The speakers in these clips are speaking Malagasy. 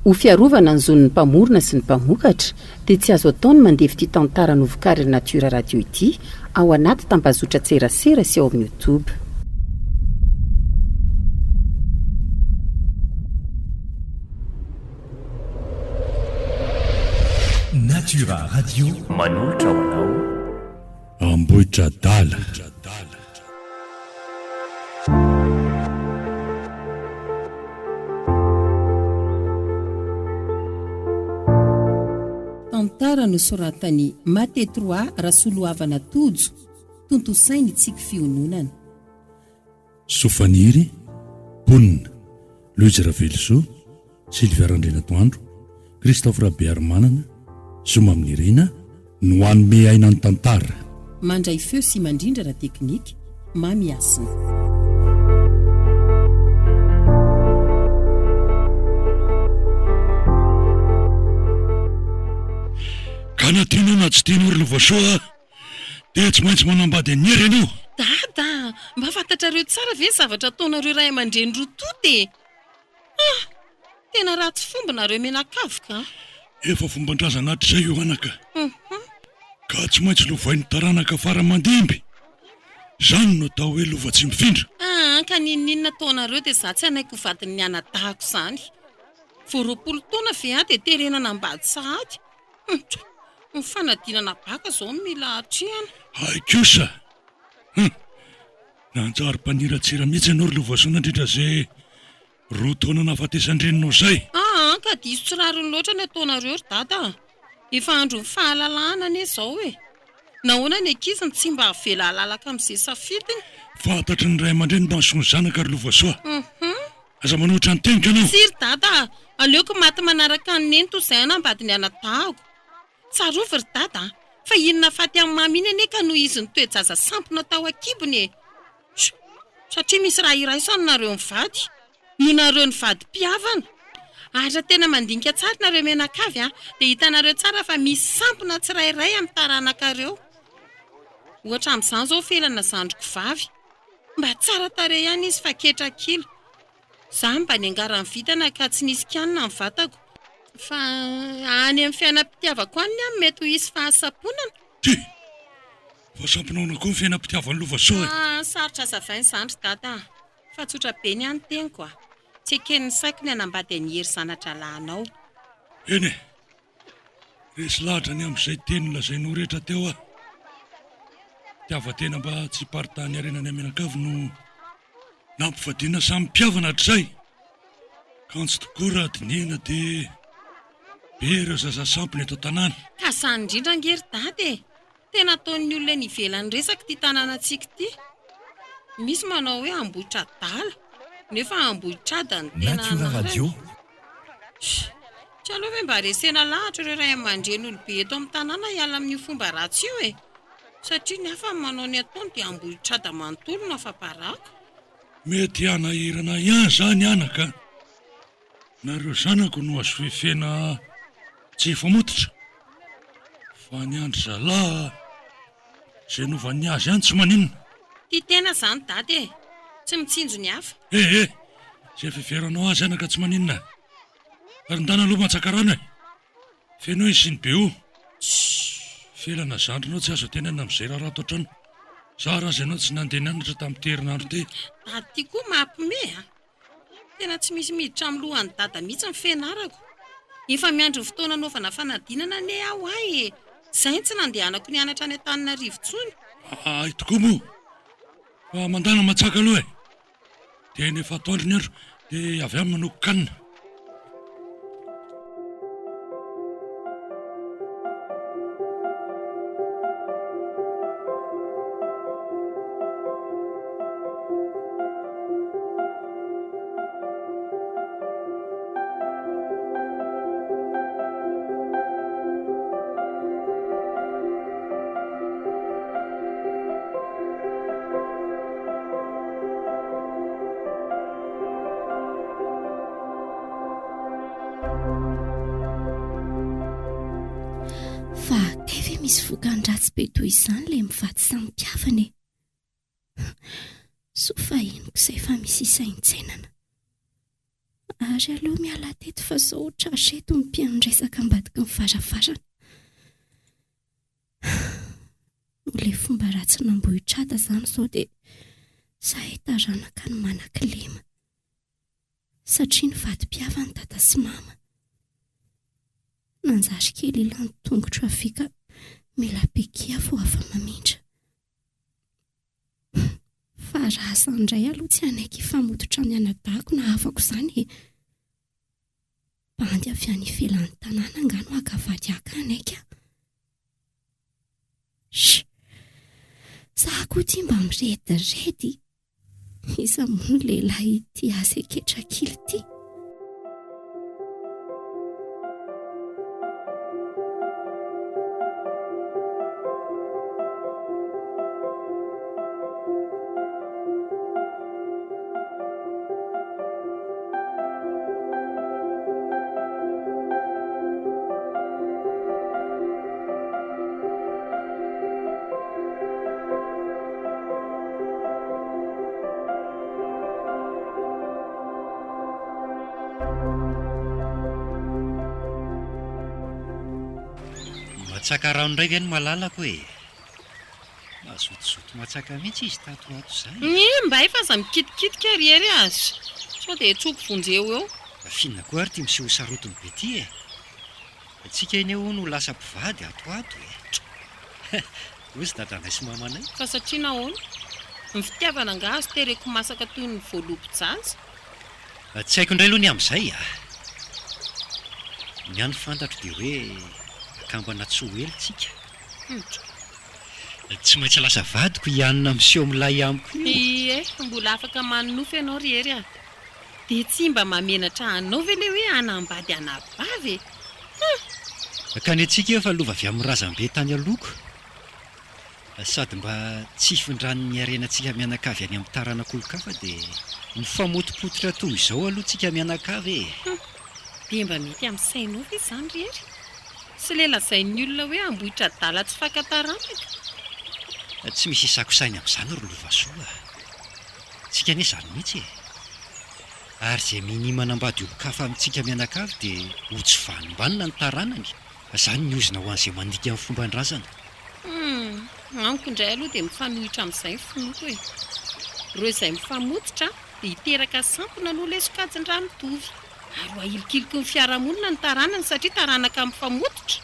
Ho fiarovana ny zon'ny mpamorona sy ny mpamokatra dia tsy azo atao ny mandefa ity tantara novokarin'ny Natura Radio ity ao anaty tambazotran-tserasera sy ao amin'ny Youtube. Natura Radio manolotra ho anao. Ambohitradala. Tantara nosoratan'i Mate Trois Rasolohavana Tojo, tontosain'i Tsiky Fiononana. Sofaniry, Mponina, Loija Ravelosoa, Sylvia Randrianatoandro, Christophe Rabearimanana, Zo Maminirina, no hanome aina ny tantara. Mandray feo sy mandrindra ara-teknika, Mamy Hasina. Ka na tianao na tsy tianao ry Lovasoa a! Dia tsy maintsy manambady an'i Hery ianao. Dada a! Mba fantatrareo tsara ve ny zavatra ataonareo ray aman-dreny roa tonta e? Ah! Tena ratsy fomba nareo mianakavy ka! Efa fomban-drazana hatrizay io anaka. Ka tsy maintsy lovain'ny taranaka fara aman-dimby. Izany no atao hoe lova tsy mifindra. Ah! Ka n'inon'inona ataonareo dia za tsy hanaiky ho vadin'ny anadahiko izany. Vao 20 taona ve aho dia terena hanambady sahady? Humm! Ny fanadinana baka izao no mila atrehana. Hay kosa! Humm! Nanjary mpaniratsira mihitsy ianao ry Lovasoa nandritra izay roa taona nahafatesan-dreninao izay. Aa ka diso tsy rariny loatra ny ataonareo ry dada a! Efa andron'ny fahalalahana anie izao e! Nahoana ny ankizy no tsy mba avela halalaka amin'izay safidiny? Fantatry ny ray aman-dreny mba ny zanaka ry Lovasoa. Aza manohitra ny teniko ianao. Tsia ry dada a! Aleoko maty manaraka an'i Neny toy izay hanambady ny anadahiko. Tsarovy ry dada a! Fa iny nahafaty an'i Mamy iny anie ka noho izy nitoe-jaza sampona tao an-kibony e! Tjo! Satria misy raha iraisany nareo mivady. Noho nareo nivady mpihavana. Ary raha tena mandinika tsara nareo mianakavy a! Dia hitanareo tsara fa misy sampona tsirairay amin'ny taranakareo. Ohatra amin'izany izao Felana zandriko vavy. Mba tsara tarehy ihany izy fa ketrakila. Za mba niangaran'ny vintana ka tsy nisy kianina ny vatako. Fa any amin'ny fiainam-pitiavako any ny ahy mety ho hisy fahasamponana. Ty! Fa sampona ahoana koa ny fiainam-pitiavan'i Lovasoa e? Ah, sarotra azavaina izany ry Dada a! Fa tsotra be ny ahy ny teniko a! Tsy eken'ny saiko ny hanambady an'i Hery zana-drahalahinao. Eny e! Resy lahatra ny amin'izay teny nolazainao rehetra teo aho. Fitiavan-tena mba tsy hiparitahan'ny harena any mianakavy no nampivadiana samy mpihavana hatrizay. Kanjo tokoa raha dinihina dia be ireo zaza sampona eto an-tanàna. Ka izany indrindra ange ry Dada e! Tena ataon'ny olona eny ivelany resaka ity tanànantsika ity. Misy manao hoe Ambohitradala, nefa Ambohitrada no tena Natura anarany. Radio. Tsy aleo ve mba resena lahatra ireo ray aman-dreny olobe eto amin'ny tanàna hiala amin'io fomba ratsy io e? Satria ny hafa manao ny ataony dia Ambohitrada manontolo no afa-baraka. Mety hanahirana ihany izany anaka a! Nareo zanako no azo fefena tsy hifamototra fa ny an-dry zalahy izay novan'ny azy ihany tsy maninona. Tia tena izany dada e! Tsy mitsinjo ny hafa. Eh eh! Izay fiheveranao azy anaka tsy maninona. Ary ndana aloha mantsaka rano e! Fenoy ny siny be o! Felana zandrinao tsy azo antenaina amin'izay raharaha ato an-trano. Zara aza ianao tsy nandeha nianatra tamin'ity herinandro ity. Dada ity koa mampime a! Tena tsy misy miditra amin'ny lohan'i dada mihitsy ny fianarako. Efa miandry ny fotoana hanaovana fanadinana anie aho ay e! Izay no tsy nandehanako nianatra any Antananarivo intsony. Hay tokoa moa! Fa mandana matsaka aloha e! Dia eny efa atoandro ny andro dia avy any manoko kanina. Fa kay ve misy vokany ratsy be toy izany ilay mivady samy mpihavana e? Soa fa henoko izay fa misy hisaintsainana. Ary aleo miala teto fa sao tratra eto ny mpihaino resaka ambadiky ny varavarana. Noho ilay fomba ratsin'Ambohitrada izany izao dia zahay taranaka no manan-kilema. Satria nivadi-pihavana dada sy mama. Nanjary kely ila ny tongotro havia ka mila béquille aho vao afa-mamindra. Fa raha za indray aloha tsy hanaiky hifamototra amin'ny anadahiko na havako izany e! Bandy avy any ivelan'ny tanàna angaha no haka vady ahy ka hanaiky aho? Sh! Za koa ity mba mirediredy! Iza moa no lehilahy ity azy eketra kely ity? Matsaka rano indray ve ny malalako e? Mazotozoto matsaka mihitsy izy tato ho ato izany. Ny mbay fa aza mikitikitika ry hery aza sao dia tsoko vonjeo eo. F'inona koa ary ity miseho ho sarotiny be ity e? Tsika anie hono ho lasa mpivady ato ho ato e! Hozy dadanay sy mamanay. Fa satria nahoana? Ny fitiavana angaha azo tereko masaka toy ny voalobo-jaza? Tsy haiko indray aloha ny amin'izay a! Ny ahy ny fantatro dia hoe akambana tsy ho ela tsika. Tsy maintsy lasa vadiko i anona miseho milay amiko io. Ie, mbola afaka manonofy ianao ry Hery a! Dia tsy mba mahamenatra anao ve ilay hoe hanambady anabavy e? Hum! Ka ny antsika efa lova avy amin'ny razambe tany aloha ko. Sady mba tsy hifindran'ny harenantsika mianakavy any amin'ny taranak'olon-kafa dia mifamotopototra toy izao aloha tsika mianakavy e! Hum! Dia mba mety amin'ny sainao ve izany ry Hery? Sy ilay lazain'ny olona hoe Ambohitr'adala tsy faka taranaka? Tsy misy isako saina amin'izany ry Lovasoa a! Tsika anie izany mihitsy e! Ary izay minia manambady olon-kafa amintsika mianakavy dia ho tsy vanombanona ny taranany. Izany ny ozona ho an'izay mandika ny fomban-drazana. Humm, amiko indray aloha dia mifanohitra amin'izay ny finoako e! Ireo izay mifamototra dia hiteraka sampona aloha ilay sokajin-draha mitovy. Ary ho ahilikiliky ny fiarahamonina ny taranany satria taranaka mifamototra.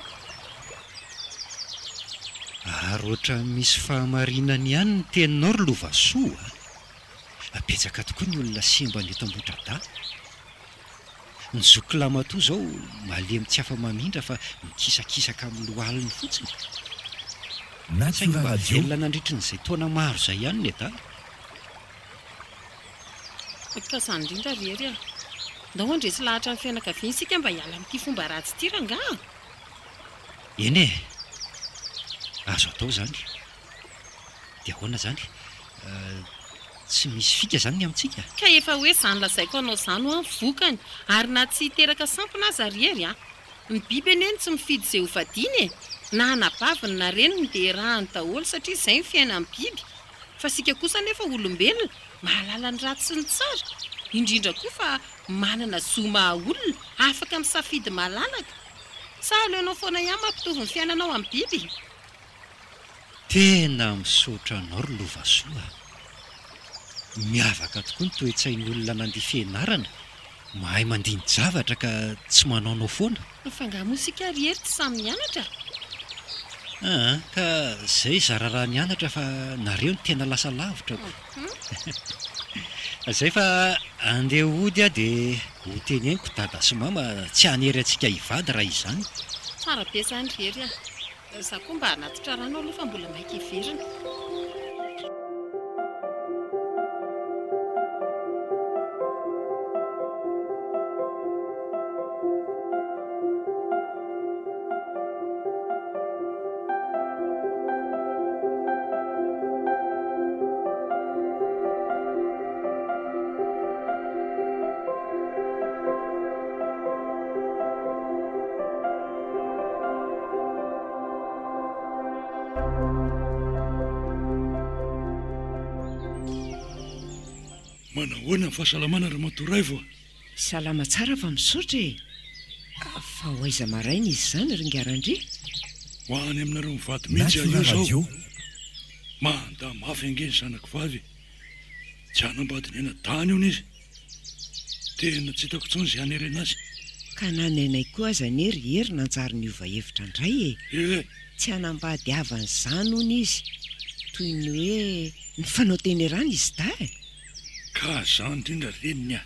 Ary ohatran'ny misy fahamarinany ihany ny teninao ry Lovasoa a! Betsaka tokoa ny olona sembana eto Ambohitradahy. Ny zokiko lamatoa izao malemy tsy afa-mamindra fa mikisakisaka amin'ny lohaliny fotsiny. Saingy Natura mba Radio. velona nandritrin'izay taona maro izay ihany nedala. Ka izany indrindra ry Hery a! Ndao handresy lahatra ny fianakaviana isika mba hiala amin'ity fomba ratsy ity rangaha a! Eny e! Azo atao izany. Dia ahoana izany? Tsy misy fika izany ny amintsika? Ka efa hoe izany lazaiko anao izany hoa ny vokany, ary na tsy hiteraka sampona aza ry Hery a! Ny biby anie no tsy mifidy izay ho vadiany e! Na anabaviny na reniny dia erahany daholo satria izay ny fiainan'ny biby. Fa isika kosa anefa olombelona, mahalala ny ratsy sy ny tsara, indrindra koa fa manana zo maha olona, afaka misafidy malalaka. Sa aleonao foana ihany mampitovy ny fiainanao amin'ny biby? Tena misaotra anao ry Lovasoa a! Miavaka tokoa ny toe-tsain'ny olona nandia fianarana, mahay mandini-javatra ka tsy manaonao foana. Fa angaha moa isika ry Hery tsy samy mianatra? Aa ka zay zara raha nianatra fa nareo no tena lasa lavitra ko. Zay fa andeha hody aho de ho teneniko dada sy mama tsy hanery antsika hivady raha izany. Tsara be zany ry Hery a! Za koa mba hanatitra rano aloha fa mbola maika hiverina. Manahoana ny fahasalamana Ramatoa Raivo a? Salama tsara fa misaotra e! Fa ho aiza maraina izy izany ry Ingahy Randria? Ho any aminareo mivady mihitsy aho io izao. Manda mafy ange ny zanako vavy e! Tsy hanambady ny anadahiny hono izy. Tena tsy hitako intsony izay hanerena azy. Ka na ny anay koa aza anie ry Hery nanjary niova hevitra indray e! Eh! Tsy hanambady havana izany hono izy. Toy ny hoe nifanao teny erana izy dahy e! Ka izany indrindra reniny a!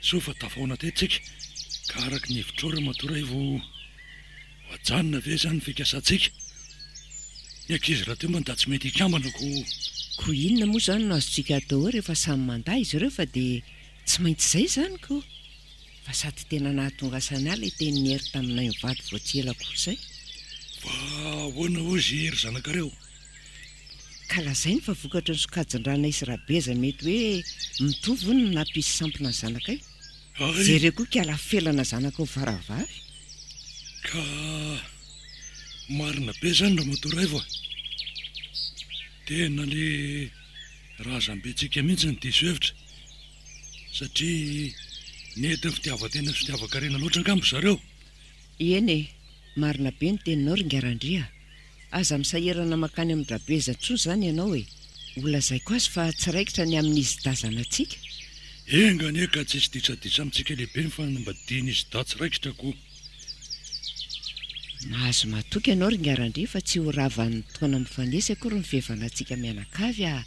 Soa fa tafahaona teto tsika, ka araka ny hevitrao Ramatoa Raivo, ho ajanona ve izany ny fikasantsika? Ny ankizy rahateo mantsy da tsy mety hikambana ko. Koa inona moa izany no azontsika atao eo rehefa samy mandà izy ireo fa dia tsy maintsy izay izany ko! Fa sady tena nahatonga saina ahy ilay tenin'i Hery taminay mivady vao tsy ela akory izay. Fa ahoana hozy ry zanakareo? Ka lazainy fa vokatry ny sokajin-dranay sy Rabeza mety hoe mitovy hono no nampisy sampona ny zanakay. Ary. Jereo koa kiala felana zanakao faravavy. Ka marina be zany Ramatoa Raivo a! Tena le razambentsika mihitsy no diso hevitra satria nentin'ny fitiavan-tena sy fitiavan-karena loatra angamba zareo. Eny e! Marina be ny teninao ry Ingahy Randria a! Aza misahirana mankany amin-dRabeza intsony izany ianao e! Ho lazaiko azy fa tsy raikitra ny amin'izy dahy zanatsika. Enga anie ka tsisy disadisa amintsika lehibe ny fanambadian'izy dahy tsy raikitra ko! Mahazo matoky ianao ry Ingahy Randria fa tsy ho ravan'ny taona mifanesy akory ny fihavanantsika mianakavy a!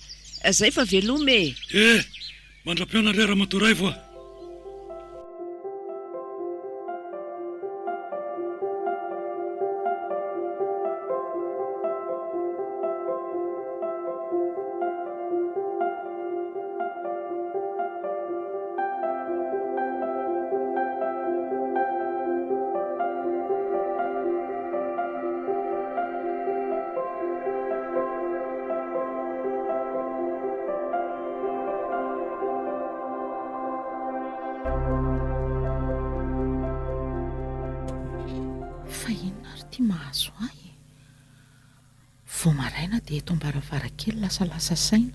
Zay fa veloma e! Eh! Mandra-pihaona re Ramatoa Raivo a! Fa inona ary ity mahazo ahy e? Vao maraina dia eto am-baravarankely lasalasa saina.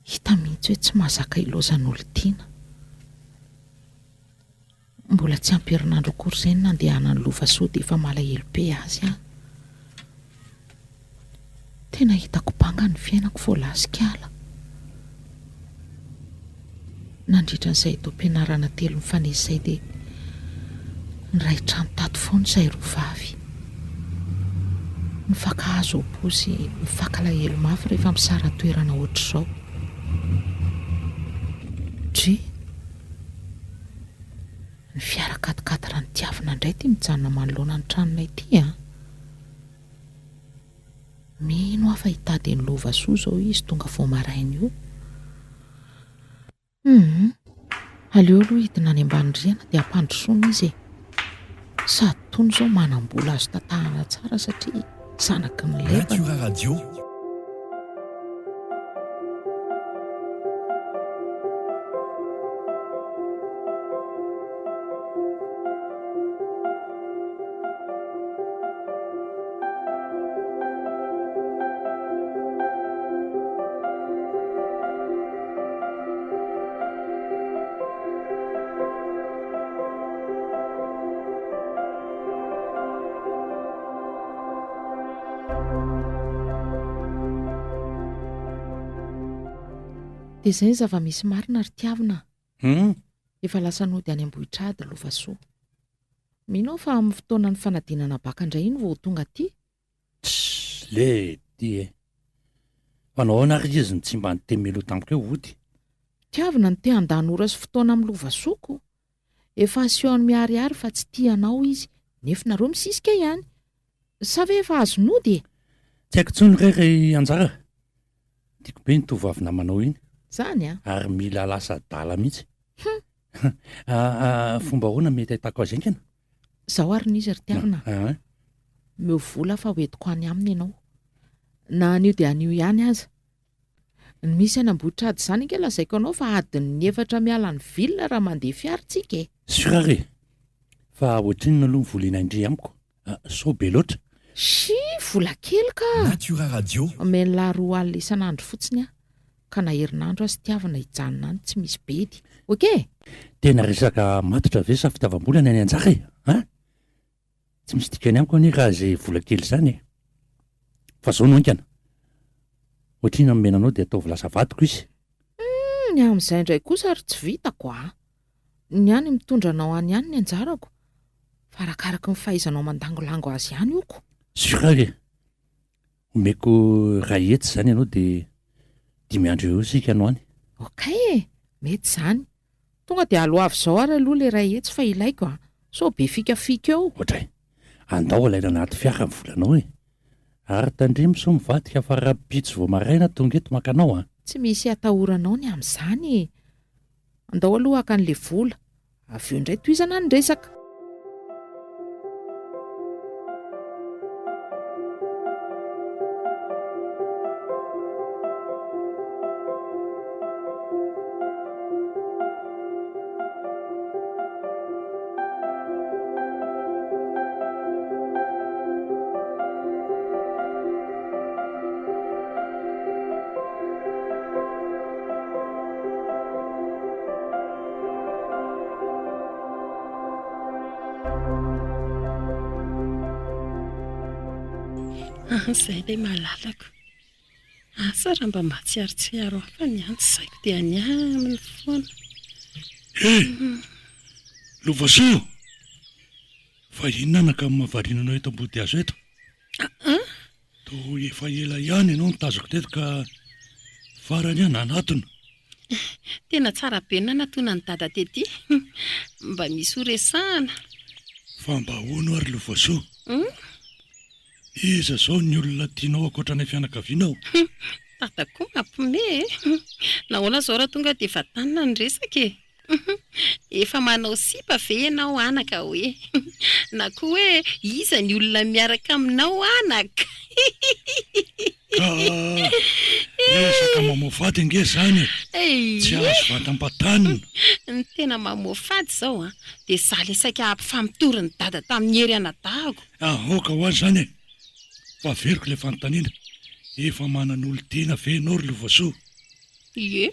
Hita mihitsy hoe tsy mahazaka ilaozan'olon-tiana. Mbola tsy ampy herinandro akory izay no nandehanan'i Lovasoa dia efa malahelo be azy aho. Tena hitako banga ny fiainako vao lasa ikala. Nandritra an'izay taom-pianarana telo nifanesy izay dia niray trano tato foana izahay roa vavy. Nifankahazo am-po sy nifankalahelo mafy rehefa misara-toerana ohatr'izao. Dry! Ny fiara quatre-quatre notiavina indray ity mijanona manoloana ny tranonay ity an! Mino aho fa hitady an'i Lovasoa izao izy tonga vao maraina io. Hum! Aleo aloha hidina any ambany rihana dia ampandrosoana izy e! Sady tony izao manam-bola azo tatahana tsara satria zanaky ny levany. Natura Radio. Dia izay ny zava-misy marina ry Tiavina a! Hum. Efa lasa nody any Ambohitrady Lovasoa. Mino aho fa amin'ny fotoanan'ny fanadinana baka indray iny vao ho tonga aty. Tssy lety e! Fa nahoana ary izy no tsy mba niteny mialoha tamiko hoe hody? Tiavina ny te handany ora sy fotoana amin'ny Lovasoako. Efa asehony miharihary fa tsy tia anao izy, nefa nareo misisika ihany. Sa ve efa azo nody e? Tsy haiko intsony re ry Anjara a! Tiako be iny tovovavy namanao iny. Zany a! Ary mila lasa adala mihitsy. Hum! Fomba ahoana mety ahitako azy haingana? Zao ary ny izy ry Tiavina a! Omeo vola fa hoentiko any aminy ianao. Na anio dia anio ihany aza. Ny misy any Ambohitrady izany ange lazaiko anao fa adin'ny efatra miala ny ville raha mandeha fiara tsika e! Sûr ary e! Fa ohatrinona aloha ny vola ilain-dry amiko? Sao be loatra? Shii, vola kely ka! Natura Radio. Omen'lah 20 isan'andro fotsiny aho. Ka na herinandro aza tiavina hijanona any tsy misy bedy. Ok? Tena resaka matotra ve sa fitiavam-bola ny any Anjara e? An? Tsy misy dikany amiko anie raha izay vola kely izany e! Fa zao no haingana, ohatr'inona no omena anao dia ataovy lasa vadiko izy. Humm, ny amin'izay indray kosa ary tsy vitako a! Ny ahy ny mitondra anao any ihany ny anjarako, fa arakaraky ny fahaizanao mandangolango azy ihany oko. Sûr ary e! Omeko iray hetsy izany ianao dia dimy andro eo eo isika no any. Ok e! Mety izany. Tonga dia aloavy izao ary aloha ilay iray hetsy fa ilaiko a! Sao be fikafika eo. Oadray! Andao alaina anaty fiara ny volanao e! Ary tandremo sao mivadika fa rahampitso vao maraina tonga eto maka anao a! Tsy misy atahoranao ny amin'izany e! Andao aloha haka an'ilay vola. Avy eo indray tohizana ny resaka. Izay ilay malalako. Asa raha mba mahatsiarotsiaro hafa ny ahy ny saiko dia any aminy foana. He! Lovasoa! Fa inona anaka no mahavariana anao eto ambodihazo eto? Aa! Toa efa ela ihany ianao no tazako teto ka farany aho nanatona. Tena tsara be ny nanatonan'i Dada tety. Mba misy ho resahana. Fa mba ahoana ary Lovasoa? Iza izao ny olona tianao ankoatra anay fianakavianao? Dada koa mampime e! Nahoana izao raha tonga dia vantanina ny resaka e? Efa manao sipa ve ianao anaka hoe? Na koa hoe iza ny olona miaraka aminao anaka? Ka resaka mamoafady ange izany e! Tsy azo vantampantanina. Ny tena mamoafady izao an, dia izaho ilay saika hampifamitorin'i Dada tamin'i Hery anadahako. Aoka ho azy izany e! Fa averiko ilay fanontaniana, efa manan'olon-tiana ve ianao ry Lovasoa? Ie.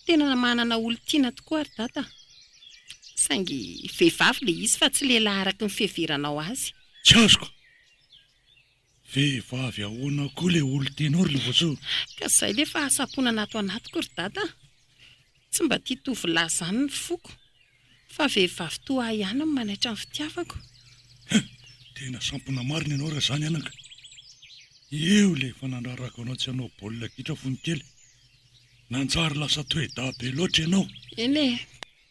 Tena manana olon-tiana tokoa ry Dada a! Saingy vehivavy ilay izy fa tsy lehilahy araka ny fiheveranao azy. Tsy azoko! Vehivavy ahoana koa ilay olon-tianao ry Lovasoa? Ka izay ilay fahasamponana ato anatiko ry Dada a! Tsy mba tia tovolahy izany ny foko, fa vehivavy toa ahy ihany no manaitra ny fitiavako. Hein! Tena sampona marina ianao raha izany anaka! Eo ilay efa nandrarako anao tsy hanao baolina kitra fony kely. Nanjary lasa toe-dahy be loatra ianao. Eny e!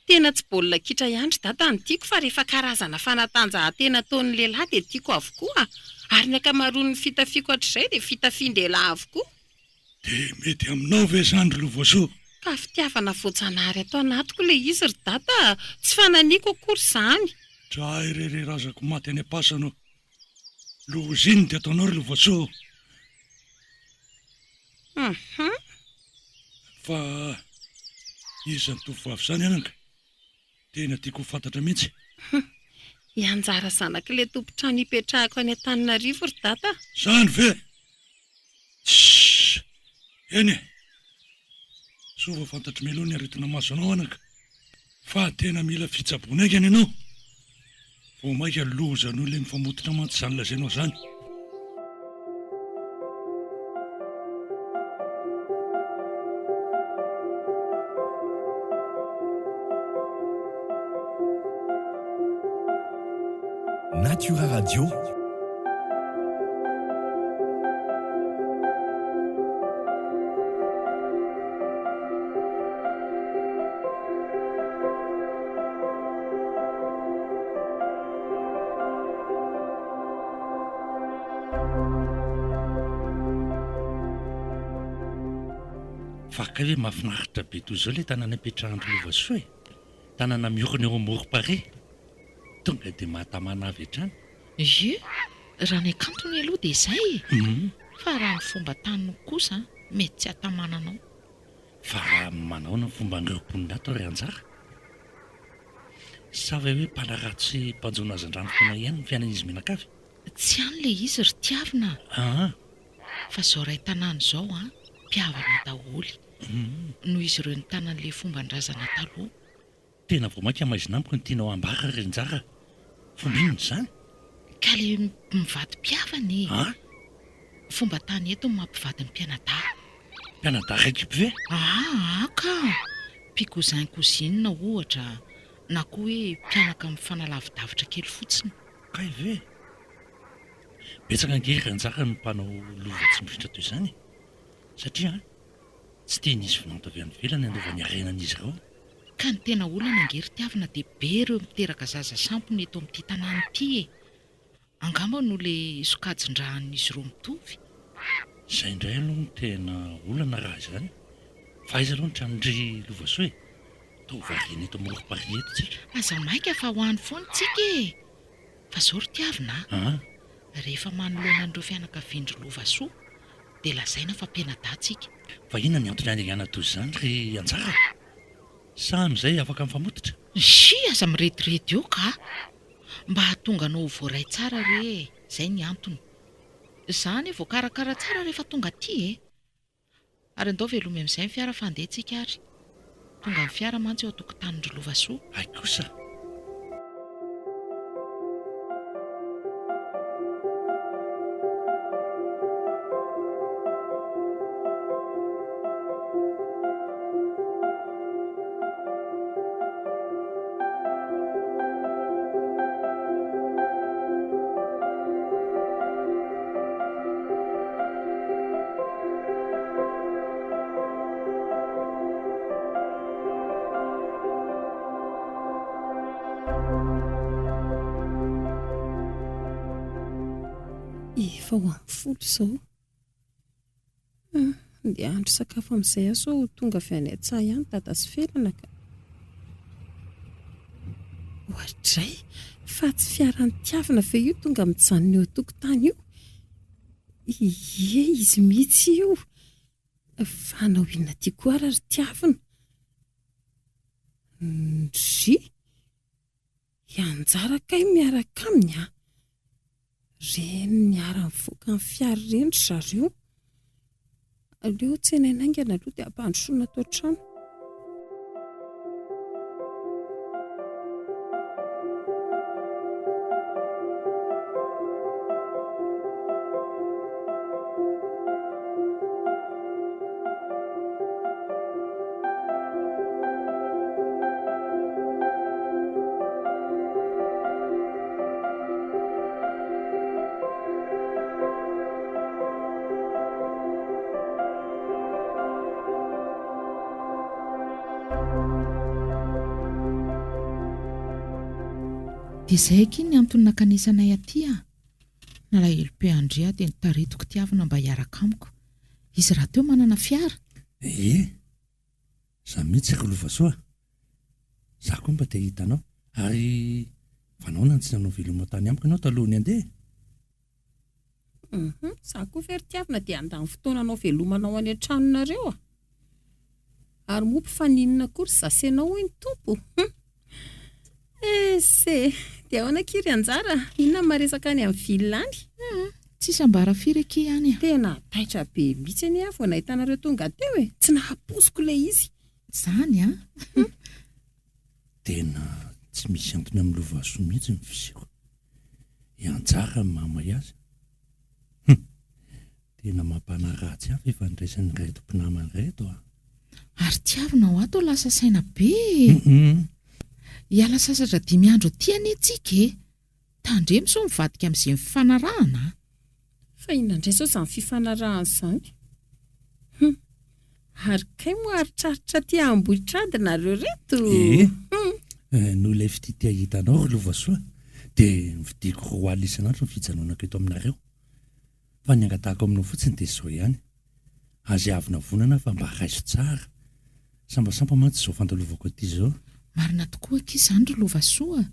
Tena tsy baolina kitra ihany ry dada no tiako fa rehefa karazana fanatanjahantena ataon'ny lehilahy dia tiako avokoa ary ny ankamaroan'ny fitafiako hatrizay dia fitafian-dehilahy avokoa. Dia mety aminao ve izany ry Lovasoa? Ka fitiavana voajanahary ato anatiko ilay izy ry dada a! Tsy fananiako akory izany. Dray re ry razako maty any am-pasana ô! Loza iny dia ataonao ry Lovasoa ô! Hum. Fa iza ny tovovavy izany anaka? Tena tiako ho fantatra mihitsy. Hum. I Anjara zanak'ilay tompon-trano ipetrahako any Antananarivo ry Dada a! Izany ve? Tssss! Eny e! Soa fa fantatry mialoha ny aretina mahazo anao anaka, fa tena mila fitsaboana haingana ianao. Vao mainka loza noho ilay mifamototra mantsy izany lazainao izany. Natura Radio. Fa kay hoe mahafinaritra be toy izao ilay tanàna ipetrahan-dry Lovasoa e! Tanàna miorina eo amorom-parihy. Tonga dia mahatamana avy hatrany. Ie, raha ny hakantony aloha dia izay e! Fa raha ny fomba taniny kosa mety tsy hahatamana anao. Fa manahoana ny fomban'ireo mponina ato ry Anjara? Sa ve hoe mpanarato sy mpanjono hazandrano foana ihany ny fiainan'izy mianakavy? Tsy any ilay izy ry Tiavina a! Fa izao iray tanàna izao an, mpihavana daholo. Noho izy ireo nitana an'ilay fomban-drazana taloha. Tena vao mainka maizina amiko ny tianao hambara ry Njara. Fomba inona izany? Ka le mivady mpihavana e! An? Fomba tany eto ny mampivady ny mpianadahy. Mpianadahy raikipo ve? Aa ka! Mpicousin cousine ohatra, na koa hoe mpianaka mifanalavidavitra kely fotsiny. Kay ve? Betsaka ange ry Njara ny mpanao lova tsy mifindra toy izany e! Satria an, tsy tian'izy vinanto avy any ivelany handova ny harenan'izy ireo. Ka ny tena olana ange ry Tiavina dia be ireo miteraka zaza sampona eto amin'ity tanàna ity e! Angamba noho ilay sokajin-drahan'izy ireo mitovy. Izay indray aloha no tena olana raha izany. Fa aiza aloha ny tranon-dry Lovasoa e? Toa variana eto amorom-parihy eto tsika. Aza maika fa ho any foana tsika e! Fa zao ry Tiavina a! Rehefa manoloana an'ireo fianakavian-dry Lovasoa dia lazaina fa mpianadahy tsika. Fa inona ny antony haniriana toy izany ry Anjara a? Sa amin'izay afaka mifamototra? Nxii aza mirediredy eo ka! Mba hahatonga anao ho voaray tsara re e! Zay ny antony. Za anie voakarakara tsara rehefa tonga aty e! Ary andao velomy amin'izay ny fiara fa handeha tsika ary. Tonga ny fiara mantsy eo an-tokotanin-dry Lovasoa. Hay kosa! Efa ho amin'ny folo izao. Andeha hahandro sakafo amin'izay aho sao ho tonga avy any an-tsaha ihany Dada sy Felana ka. Oadray! Fa tsy fiaran'i Tiavina ve io tonga mijanona eo an-tokotany io? Ie, izy mihitsy io! Fa hanao inona aty koa ary ry Tiavina? Ndry! I Anjara kay miaraka aminy an! Ireny niara-nivoaka ny fiara ireny ry zareo. Aleo tsenaina haingana aloha dia ampandrosoana ato an-trano. Dia izay akia ny antony nankanesanay aty a! Nalahelo be an-dry aho dia notaritiko Tiavina mba hiaraka amiko. Izy rahateo manana fiara. Ie, za mihitsy ry Lovasoa a! Za koa mba te hahita anao. Ary fa nahoana no tsy nanao veloma tany amiko ianao talohan'ny handeha e? Hum, za koa ve ry Tiavina dia handany fotoana hanao veloma anao any an-tranonareo a? Ary moa mpifaninona akory za sy ianao hoy ny Tompo? Hum! Ese! Dia ahoana akia ry Anjara? Inona ny maresaka any amin'ny ville any? Hum! Tsisy ambara firy akia any a! Tena taitra be mihitsy anie aho vao nahita anareo tonga teo e! Tsy nahapoiziko ilay izy! Izany an! Tena tsy misy antony amin'ny lovasoa mihitsy ny fisiako. I Anjara no mahamay azy. Hum! Tena mampanahy ratsy ahy fifandraisan'ireto mpinamana ireto a! Ary tiavina ho ato lasa saina be e! Hiala sasatra dimy andro aty anie tsika e! Tandremo sao mivadika amin'izay nifanarahana a! Fa inona indray izao izany fifanarahana izany? Hum! Ary kay moa aritraritra aty Ambohitrady nareo ireto? Ee, noho ilay fitia te hahita anao ry Lovasoa dia novidiako roa alina isan'andro ny fijanonako eto aminareo. Fa ny angatahako aminao fotsiny dia izao ihany, aza iavonavonana fa mba raiso tsara. Sambasampa mantsy izao fandalovako aty izao. Marina tokoa akia izany ry Lovasoa a!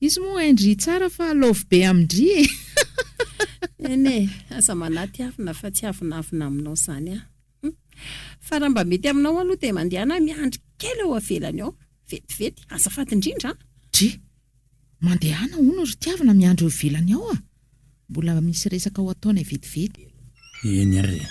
Izy moa hain-dry tsara fa love be amin-dry e! Eny e, aza manahy Tiavina fa tsy avonavona aminao izany aho. Fa raha mba mety aminao aloha dia mandehana miandry kely eo avelany ao, vetivety, azafady indrindra an! Dry! Mandehana hono ry Tiavina miandry eo ivelany ao a! Mbola misy resaka ho ataonay vetivety. Eny ary e.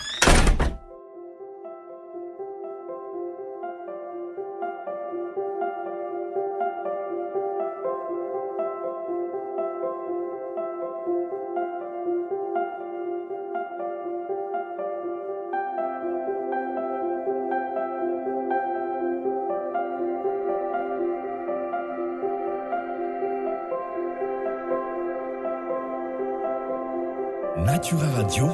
Natura Radio.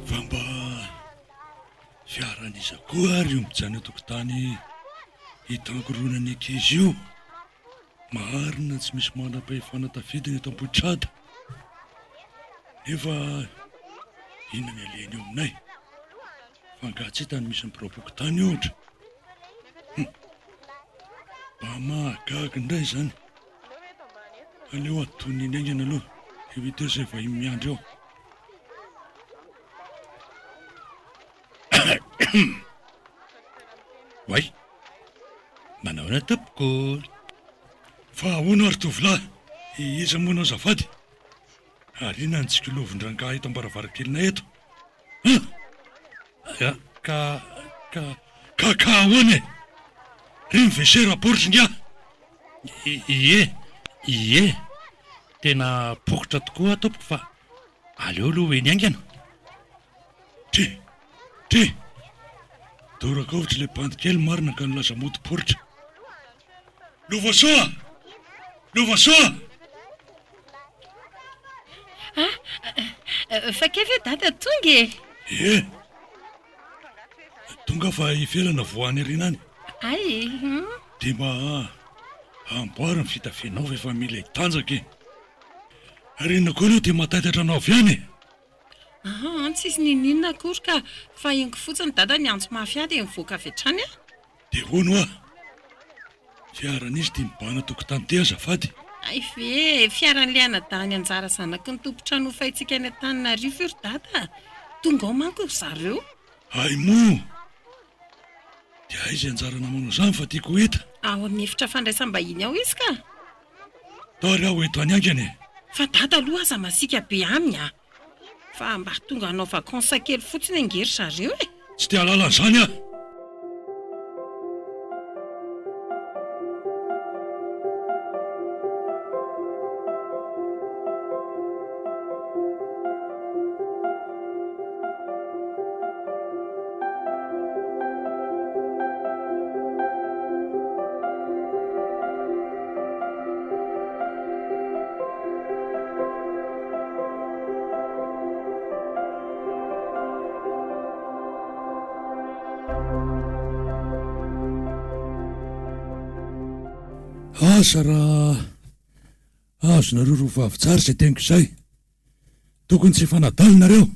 Fa mba fiaran'iza koa ary io mijanona eo an-tokotany hitangoronan'ny ankizy io? Marina tsy misy manam-pahefana tafidina eto Ambohitrada. Nefa inona ny alehany eo aminay? Fa angaha tsy hita ny misy ny biraom-pokontany ohatra? Hum! Mba mahagaga indray izany. Aleo atonina eny haingana aloha, dia ho hita eo izay vahiny miandry eo. Oay! Manahoana tompoko? Fa ahoana ry tovolahy? Iza moa ianao azafady? Ary inona ny tsikilovin-drangahy eto am-baravarankelinay eto? An! Ka, ka, ka, ka ahoana e? Ry ny WC raporitra ingahy! Ie, ie, tena poritra tokoa aho tompoko fa aleo aloha ho eny haingana. Tri! Tri! Doraka ohatra ilay bandy kely marina ka nilaza mody poritra. Lovasoa! Lovasoa! Ah, fa kay ve dada tonga e? Ie! Tonga aho fa i Felana vao any aoriana any. Hay, hum. Dia mba amboary ny fitafianao fa efa mila hitanjaka e! Ary inona koa aloha ity mahataitaitra anao avy any e? Aa, tsisy n'inon'inona akory ka, fa henoko fotsiny dada niantso mafy ahy dia nivoaka avy hatrany aho. Dia hono hoa, fiaran'iza ity mibahana tokotany ity azafady? Hay ve e, fiaran'ilay anadahin'i Anjara zanaky ny tompon-trano hofaintsika any Antananarivo io ry dada a! Tonga ao manko ry zareo. Hay moa! Dia aiza i Anjara namanao izany fa tiako ho hita? Ao amin'ny efitra fandraisam-bahiny ao izy ka! Tao ary aho eto any haingana e! Fa dada aloha aza masiaka be aminy a! Fa mba tonga hanao vacances kely fotsiny ange ry zareo e! Tsy te hahalala an'izany aho! Asa raha azonareo roa vavy tsara izay teniko izay. Tokony tsy hifanadala nareo.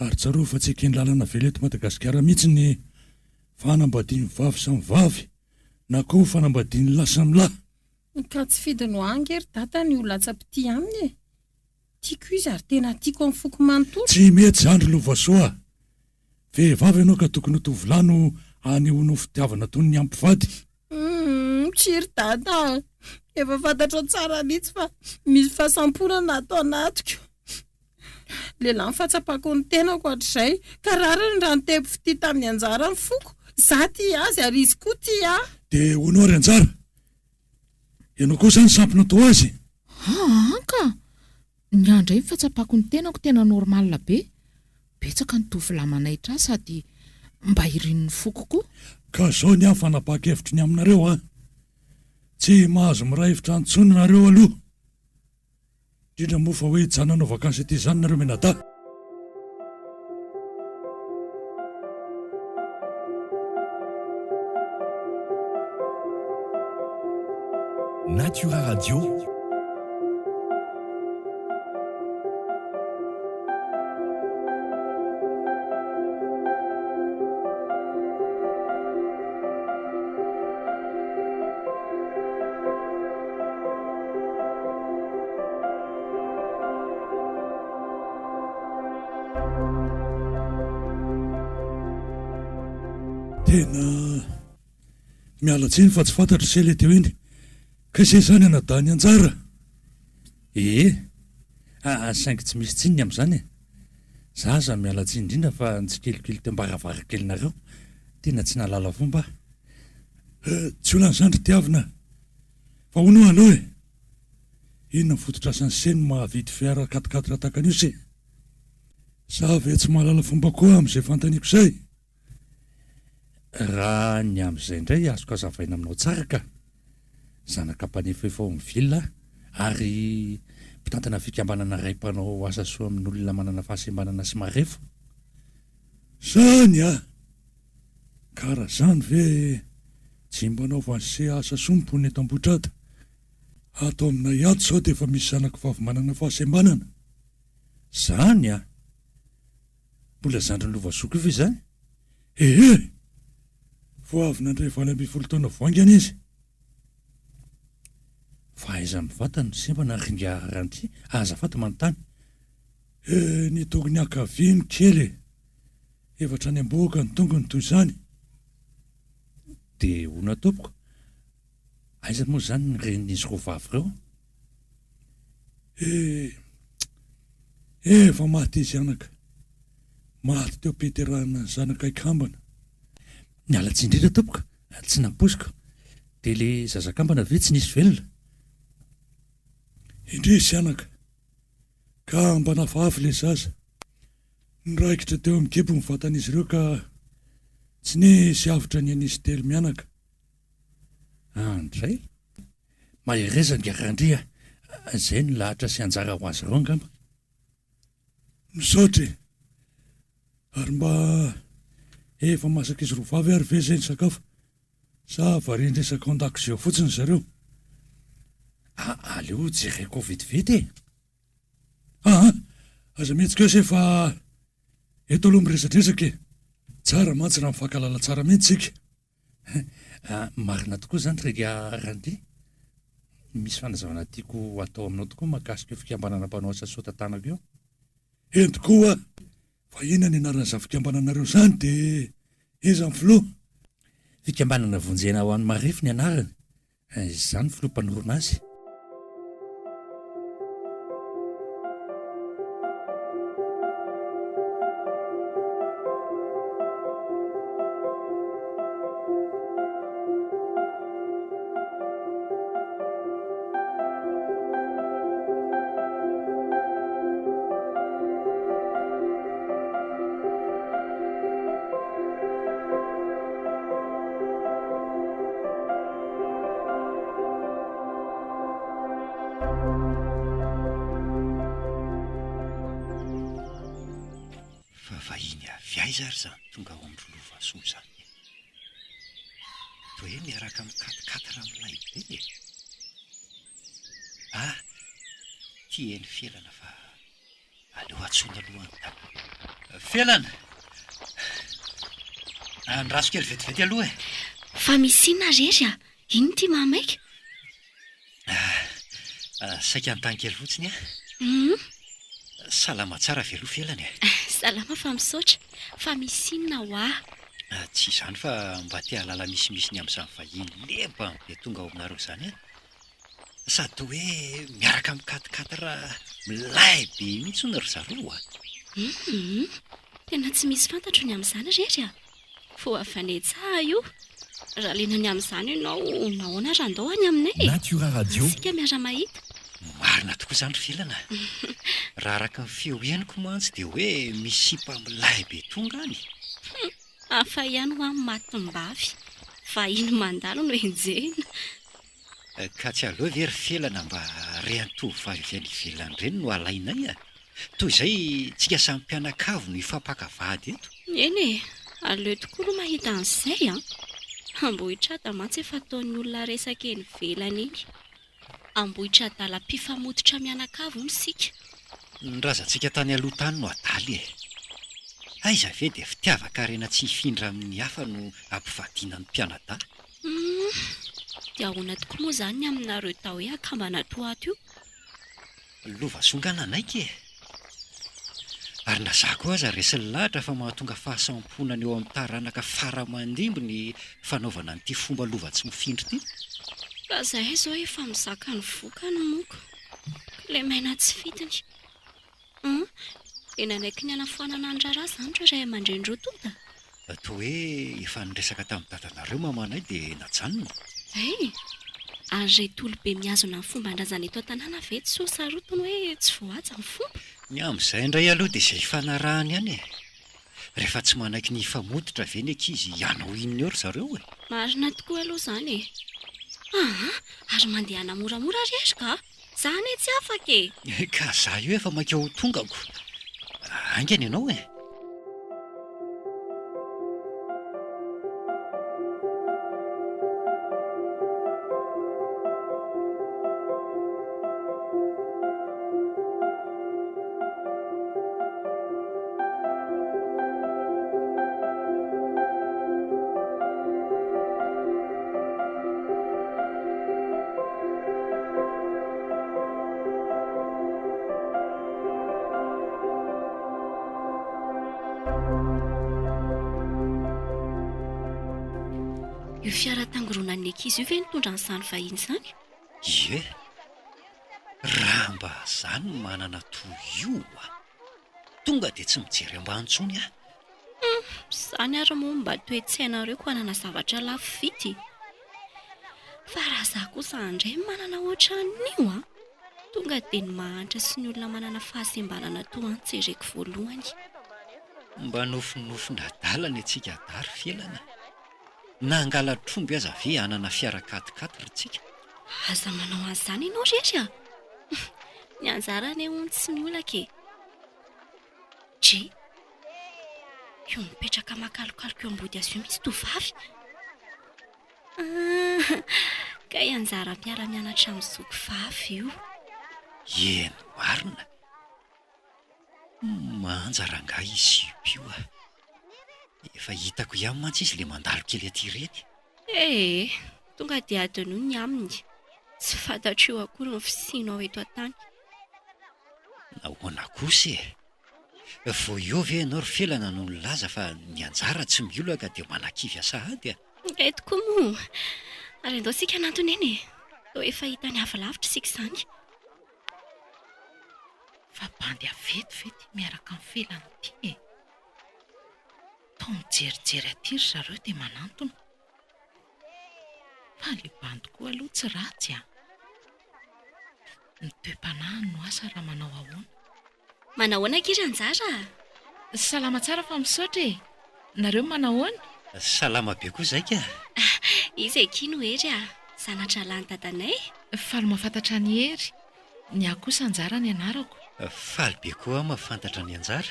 Ary tsarovy fa tsy eken'ny lalana vela eto Madagasikara mihitsy ny fanambadian'ny vavy samy vavy na koa fanambadian'ny lahy samy lahy. Ka tsy fidiny ho ahy ange ry dada ny ho latsa-pitia aminy e! Tiako izy ary tena tiako amin'ny foko manontolo. Tsy mety izany ry Lovasoa a! Vehivavy ianao ka tokony ho tovolahy no anehoanao fitiavana toy ny ampivady. Humm tsia ry dada a! Efa fantatrao tsara mihitsy fa misy fahasamporana ato anatiko. Lehilahy ny fahatsapako ny tenako hatrizay, ka rariny raha nitepy fitia tamin'i Anjara ny foko. Za tia azy ary izy koa tia ahy. Dia hono ary Anjara, ianao koa izany sampona toa azy? Aa ka! Ny ahy indray ny fahatsapako ny tenako tena normal be. Betsaka ny tovolahy manaitra ahy sady mba irin'ny foko koa. Ka zao ny ahy fanapahan-kevitro ny aminareo an! Tsy mahazo miray hevitra intsony nareo aloha. Indrindra moa fa hoe hijanona hanao vakansy aty izany nareo mianadahy. Natura Radio. Tena miala tsiny fa tsy fantatro se le teo iny. Kay se zany anadahy anjara? Ee, aa saingy tsy misy tsiny ny amin'izany e. Za aza miala tsiny indrindra fa nitsikelikely teo am-baravarankelinareo. Tena tsy nahalala fomba aho. Eh, tsy olana izany ry Tiavina a! Fa hono hoa aloha e! Inona ny fototr'asan'i se no mahavidy fiara quatre quatre tahaka an'io se? Za ve tsy mahalala fomba koa amin'izay fanontaniako izay? Raha ny amin'izay indray azoko hazavaina aminao tsara ka! Zanaka mpanefoefo ao amin'ny ville ary mpitantana fikambanana iray mpanao asa soa amin'olona manana fahasembanana sy marefo. Zany a! Ka raha zany ve tsy mba anaovan'i se asa soa ny mponina eto Ambohitrata? Ato aminay ato zao dia efa misy zanako vavy manana fahasembanana. Zany a! Mbola zandrin'i Lovasoa koa ve izany? Ehe! Vao avy nandray 18 taona vao haingana izy. Fa aiza amin'ny vatany no sembana ry ingahy Ranty? Azafady manontany. Eh, ny tongony ankavia no kely e! Efa hatrany am-bohoka ny tongony toy izany. Dia hono tompoko, aiza moa izany ny renin'izy roa vavy ireo? Eh, efa maty izy anaka. Maty teo am-piterahana ny zanakay kambana. Miala tsiny indrindra tompoko, tsy nampoiziko. Dia ilay zaza kambana ve tsy nisy velona? Indrisy anaka, kambana vavy ilay zaza. Niraikitra teo amin'ny kibo ny vatan'izy ireo ka tsy nisy avotra ny an'izy telo mianaka. Andray! Mahereza ingahy Randria a! Izay no lahatra sy anjara ho azy ireo angamba. Misaotra e! Ary mba efa masak'izy roa vavy ary ve izay ny sakafo sa varian-dresaka ao an-dakozia ao fotsiny zareo? A, aleo jereko ao vetivety e! Aa! Aza mihetsika eo se fa eto aloha miresadresaka e! Tsara mantsy raha mifankahalala tsara mihitsy isika. Marina tokoa izany ry Randy. Misy fanazavana tiako hatao aminao tokoa mahakasika io fikambanana mpanao asa soa tantanako io. Eny tokoa hoa! Fa inona ny anaran'izany fikambananareo izany dia iza ny filoha? Fikambanana Vonjena ho an'ny Marefo ny anarany. Izaho no filoha mpanorina azy. Fa vahiny avy aiza ary izany tonga ao amin-dry Lovasoa izany e? Toa hoe miaraka amin'ny quatre-quatre milay be e! Ah, tia eny Felana fa Aleo antsoina aloha any dada. Felana! Andraso kely vetivety aloha e! Fa misy inona re ry a? Inona ity mahamaika? Ah, saika hanontany kely fotsiny aho. Hum. Salama tsara ve aloha Felana e? Salama fa misaotra. Fa misy inona hoa? Tsy izany fa mba te hahalala misimisy ny amin'izany vahiny leba be tonga ao aminareo izany aho. Sady toa hoe miaraka amin'ny quatre quatre milay be mihitsy hono ry zareo a! Hum, tena tsy misy fantatro ny amin'izany re ry a! Vao avy any an-tsaha io. Raha liana ny amin'izany ianao, nahoana raha andao any aminay e? Natura Radio. Isika miara-mahita. Marina tokoa izany ry Felana a! Raha araka ny feo henoko mantsy dia hoe misy sipa milay be tonga any. Hum, hafa ihany hoa ny matim-bavy. Vahiny mandalo no enjehina. Ka tsy aleo ve ry Felana mba reny tovovavy avy any ivelany ireny no alainay a! Toy izay tsika samy mpianakavy no hifampaka vady eto. Eny e! Aleo tokoa aloha mahita an'izay an! Ambohitrada mantsy efa ataon'ny olona resaka eny ivelany eny. Ambohitradala mpifamototra mianakavy hono isika. Ny razantsika tany aloha tany no adala e! Aiza ve dia fitiavan-karena tsy hifindra amin'ny hafa no ampivadiana ny mpianadahy? Humm! Dia ahoana tokoa moa izany ny aminareo tao hoe akambana ato ho ato io? Lova zonga nanaiky e! Ary na za koa aza resin'ny lahatra fa mahatonga fahasamponana eo amin'ny taranaka fara aman-dimby ny fanaovana an'ity fomba lova tsy mifindra ity. Ka zahay izao efa mizaka ny vokany moko. Kilemaina tsy fidiny. Hum, dia nanaiky ny hanafoanana ny raharaha izany ireo ray aman-dreny roa tonta? Toa hoe efa niresaka tamin'ny dadanareo mamanay dia najanona. Hay! Ary ireto olobe mihazona ny fomban-drazana eto an-tanàna ve tsy ho sarotiny hoe tsy voahaja ny fomba? Ny amin'izay indray aloha dia izay ifanarahany ihany e! Rehefa tsy manaiky ny hifamototra ve ny ankizy hanao inona eo ry zareo e? Marina tokoa aloha izany e! Aa, ary mandehana moramora ry Hery ka! Za anie tsy afaka e! Ka za io efa maika ho tongako. Haingana ianao e! Io fiara tangoronan'ny ankizy io ve nitondra an'izany vahiny izany? Ie, raha mba za no manana toy io a! Tonga dia tsy mijery ambany intsony aho. Hum, izany ary moa mba toe-tsainareo ko hanana zavatra lafo vidy. Fa raha izaho kosa indray manana ohatran'io an! Tonga dia ny mahantra sy ny olona manana fahasembanana toa ahy no jereko voalohany. Mba nofinofin'adala ny antsika dahy ry Felana. Na hangalatr'omby aza ve hanana fiara quat-quatre ry tsika? Aza manao an'izany ianao ry Hery a! Ny anjara anie hono tsy miolaka e! Dry! Io mipetraka makalokaloka eo ambody hazo io mihitsy tovovavy. Ah! Kay anjara mpiara-mianatra amin'ny zoky vavy io. Eny marina! Manja rangahy io sipa io a! Efa hitako ihany mantsy izy le mandalo kely aty ireny. Ee, tonga dia adinoy ny aminy. Tsy fantatro io akory ny fisianao eto an-tany. Nahoana kosa e? Vao eo ve ianao ry Felana no nilaza fa ny anjara tsy miolaka dia manakivy ahy sahady a? Kay tokoa moa! Ary andao isika hanantona eny e! Toa efa hitany avy lavitra isika izany. Fa bandy avy eto ve ity miaraka amin'i Felana ity e? Toa mijerijery aty ry zareo dia manantona. Fa ilay bandy koa aloha tsy ratsy a! Ny toe-panahiny no asa raha manao ahoana. Manahoana akia ry Anjara a! Salama tsara fa misaotra e! Nareo manahoana? Salama be koa zay ka! Izy akia no Hery a! Zana-drahalahin'i dadanay. Faly mahafantatra an'i Hery. Ny ahy kosa Anjara ny anarako. Faly be koa aho mahafantatra an'i Anjara.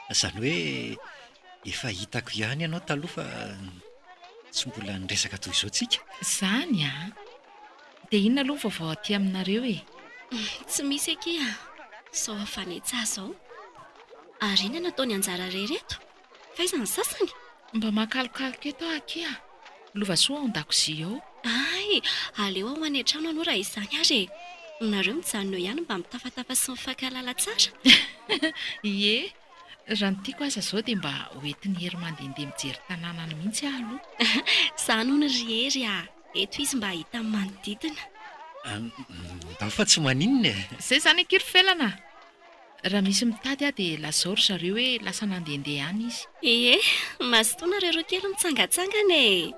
Izany hoe efa hitako ihany ianao taloha fa tsy mbola niresaka toy izao tsika. Izany an! Dia inona aloha ny vaovao aty aminareo e? Tsy misy akia a! Izao avy any an-tsaha izao. Ary inona no ataon'i Anjara irery eto? F'aiza ny sasany? Mba makalokaloka eto aho akia a! Lovasoa ao an-dakozia ao. Hay! Aleo aho ho any an-trano aloha raha izany ary e! Nareo mijanona eo ihany mba mitafatafa sy mifankahalala tsara. Ie! Raha ny tiako aza izao dia mba ho entin'i Hery mandehandeha mijery tanàna any mihitsy aho aloha. Izany hono ry Hery a! Eto izy mba hahita ny manodidina. Ndao fa tsy maninona e! Izay izany akia ry Felana a! Raha misy mitady aho dia lazao ry zareo hoe lasa nandehandeha any izy. Ie, mazotoa nareo roa kely mitsangantsangana e!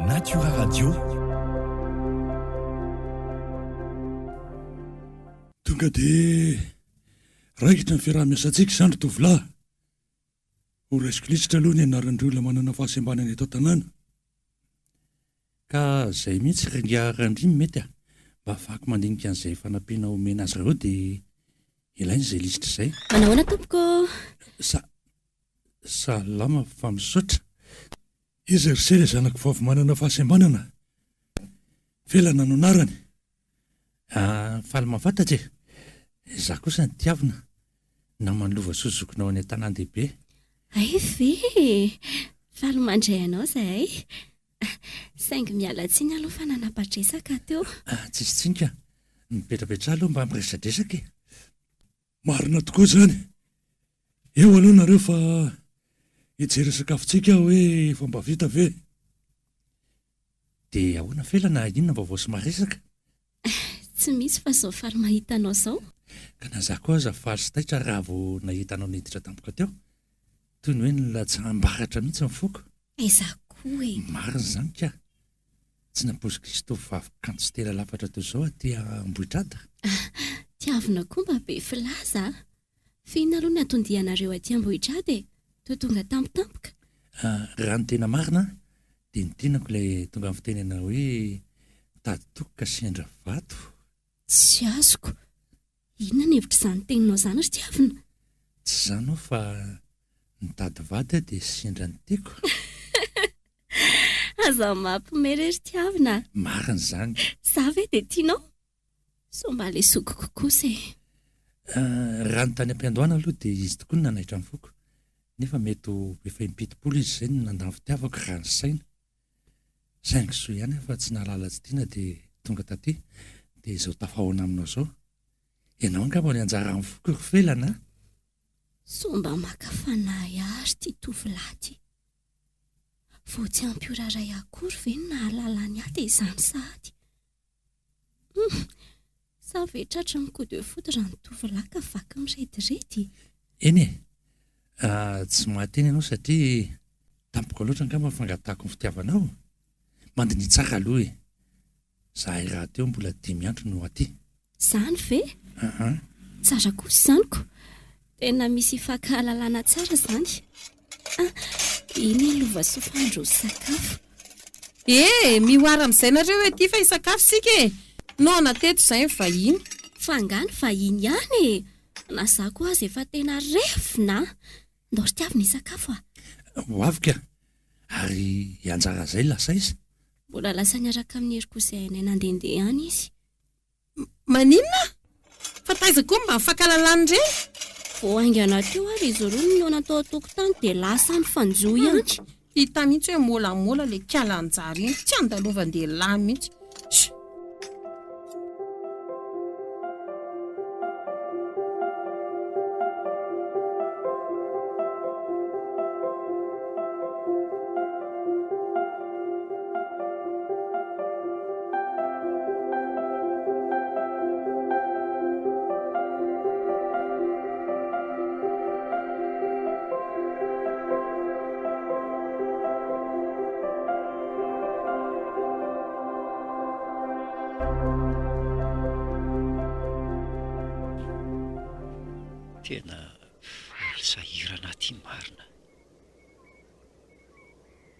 Natura Radio. Tonga dia raikitra ny fiaraha-miasantsika izany ry tovolahy. Ho raisiko lisitra aloha ny anaran'ireo olona manana fahasembanana eto an-tanàna. Ka zay mihitsy ry ingahy Randria no mety a! Mba ahafahako mandinika an'izay fanampiana omena azy ireo dia ilaina izay lisitra izay. Manahoana tompoko ô? Sa, salama fa misaotra. Iza ry se ilay zanako vavy manana fahasembanana? Felana no anarany. Ah, faly mahafantatra e! Izaho kosa no tiavina, naman'i Lovasoa zokinao any an-tanàn-dehibe. Hay ve e! Faly mandray anao izahay. Saingy miala tsiny aloha fa nanapa-dresaka teo. Ah, tsisy tsiny ka. Mipetrapetraha aloha mba miresadresaka e! Marina tokoa izany. Eo aloha nareo fa hijery ny sakafontsika aho hoe efa mba vita ve. Dia ahoana Felana, inona vaovao sy maresaka? Tsy misy fa izao faly mahita anao izao. Ka na za koa aza faly sy taitra raha vao nahita anao niditra tampoka teo. Toy ny hoe nilatsaham-baratra mihitsy ny foko. Aiza koa e! Marina izany ka! Tsy nampoiziko hisy tovovavy kanto sy tena lafatra toy izao aty Ambohitrada. Tiavina koa mba be filaza a! Fa inona aloha ny anton-dianareo aty Ambohitrada e? Toa tonga tampotampoka? Raha ny tena marina dia ny tenako ilay tonga amin'ny fitenenana hoe mitady toky ka sendra vato. Tsy azoko. Inona ny hevitr'izany teninao izany ry Tiavina? Tsy izany aho fa nitady vady aho dia sendra ny tiako. Aza mampime re ry Tiavina a! Marina izany. Za ve dia tianao? Sao mba ilay zokiko kosa e! Raha ny tany am-piandohana aloha dia izy tokoa no nanaitra ny foko. Nefa mety ho efa im-pitopolo izy izay no nandà ny fitiavako raha ny saina. Saingy soa ihany aho fa tsy nahalala tsy tiana dia tonga taty dia izao tafahaona aminao izao. Ianao angamba no anjaran'ny foko ry Felana a! Sao mba maka fanahy ahy ry ity tovolahy ity. Vao tsy ampy ora iray akory ve no nahalalany ahy dia izany sahady. Humm! Sa ve tratry ny coup de foudre ny tovolahy ka vaky mirediredy? Eny e! Tsy mahateny ianao satria tampoka loatra angamba ny fangatahako ny fitiavanao. Mandiniha tsara aloha e! Zahay rahateo mbola dimy andro no aty. Zany ve? Aa. Tsara kosa izany ko! Tena misy ifankahalalana tsara izany. Ah, iny i Lovasoa fa handroso sakafo. Eh! Mihoara amin'izay nareo ety fa hisakafo isika e! Noana teto izay ny vahiny. Fa angaha ny vahiny ihany e! Na za koa aza efa tena refona a! Ndao ry tiavina hisakafo a! Ho avy ka! Ary i Anjara izay lasa aiza? Mbola lasa niaraka amin'i Hery cousin-nay nandehandeha any izy. Maninona? Fa taiza koa mba nifankalalana ireny? Vao haingana teo ary izy roa no nihaona tao an-tokotany dia lasa nifanjohy ihany. Hita mihitsy hoe môlamôla ilay kiala Anjara iny, tsy andalovan-dehilahy mihitsy. Sh! Tena faly sahirana aty marina.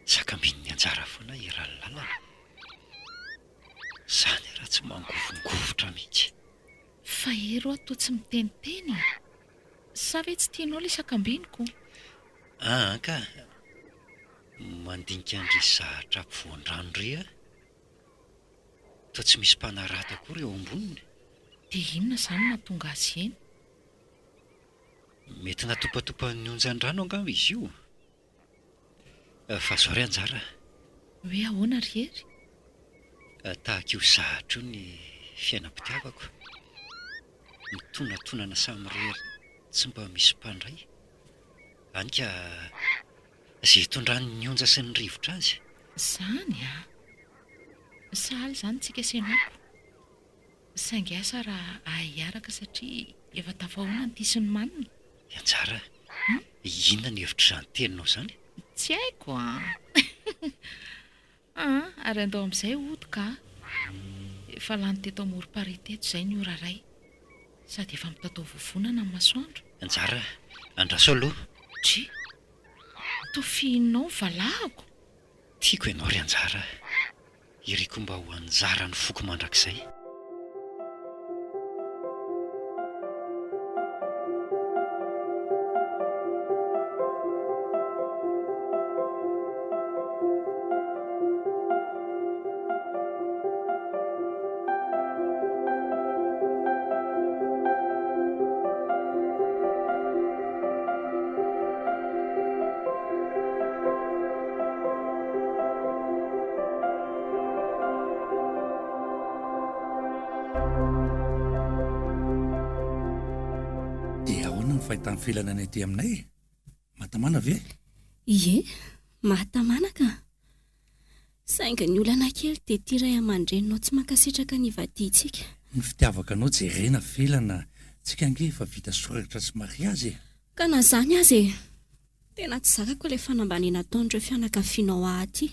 Sakambin'ny anjara foana eran'ny lalana. Zany raha tsy mangovingovitra mihitsy. Fa hery hoa toa tsy miteniteny e! Sa ve tsy tianao ilay sakambiniko? Aa ka! Mandinika an-dry zahatra ampovoan-drano ry aho. Toa tsy misy mpanarato akory eo amboniny. Dia inona izany no nahatonga azy eny? Mety natopatopan'ny onjan-drano angamba izy io. Fa zao ry anjara a! Hoe ahoana ry Hery? Tahaka io zahatra io ny fiainam-pitiavako. Mitonatonana samirery tsy mba misy mpandray. Any ka izay itondran'ny onja sy ny rivotra azy. Izany a! Sahala izany tsika sy ianao ko. Saingy asa raha ahay hiaraka satria efa tafahoana ny tia sy ny manina. Anjara, inona ny hevitr'izany teninao izany? Tsy haiko an! Aa ary andao amin'izay hody ka! Efa lany teto amorom-parihy teto izay ny ora iray. Sady efa mitatao vovonana ny masoandro. Anjara, andraso aloha. Dry! Toa fihininao ny valahako! Tiako ianao ry Anjara a! Iriko mba ho anjaran'ny foko mandrakizay. Dia ahoana ny fahitan'ny felana ny aty aminay e? Mahatamana ve? Ie, mahatamana ka. Saingy ny olana kely dia ity ray aman-dreninao tsy mankasitraka ny hivadiantsika. Ny fitiavako anao jerena Felana, tsika ange efa vita soratra sy mariazy e! Ka na izany aza e! Tena tsy zakako ilay fanambaniana ataon'ireo fianakavianao ahy aty.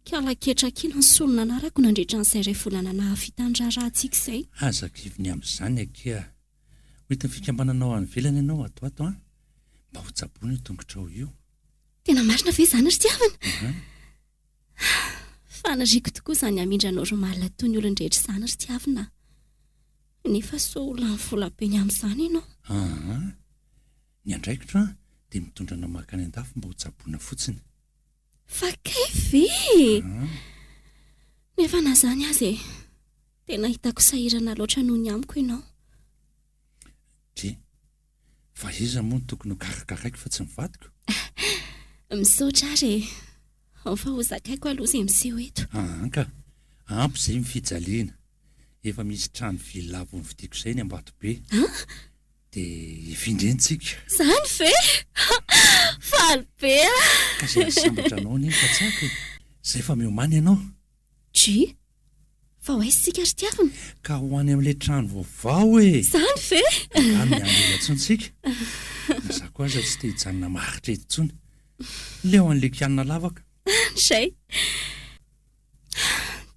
Kala ketrak'ila ny solona anarako nandritra an'izay iray volana nahavita ny raharahantsika izay. Aza kivy ny amin'izany akia. Ho entin'ny fikambananao any ivelany ianao ato ato an! Mba ho tsaboina io tongotrao io. Tena marina ve izany ry tiavana? Faniriako tokoa izany hamindra normal toy ny olon-drehetra izany ry tiavina a! Nefa sao ho lany vola be ny amin'izany ianao? Aa! Ny andraikitro an, dia mitondra anao mankany an-dafy mba ho tsaboina fotsiny. Fa kay ve e! Nefa na izany aza e, tena hitako sahirana loatra noho ny amiko ianao. Dry, fa iza moa no tokony ho karakaraiko fa tsy ny vadiko? Misaotra ary e! Ao fa ho zakaiko aloha izay miseho eto. Aa ka, ampy izay ny fijaliana. Efa misy trano villa vao novidiako izay eny Ambatobe. An? Dia hifindra eny tsika. Izany ve? Faly be aho! Ka izay hahasambatra anao anie no katsahiko e! Izay fa miomàna ianao. Dry, fa ho aiza isika ry tiavina? Ka ho any amin'ilay trano vaovao e! Izany ve? Angaha miandry ela intsony tsika? Na izaho koa aza tsy te hijanona maharitra eto intsony. Leo an'ilay kianina lavaka. Izay.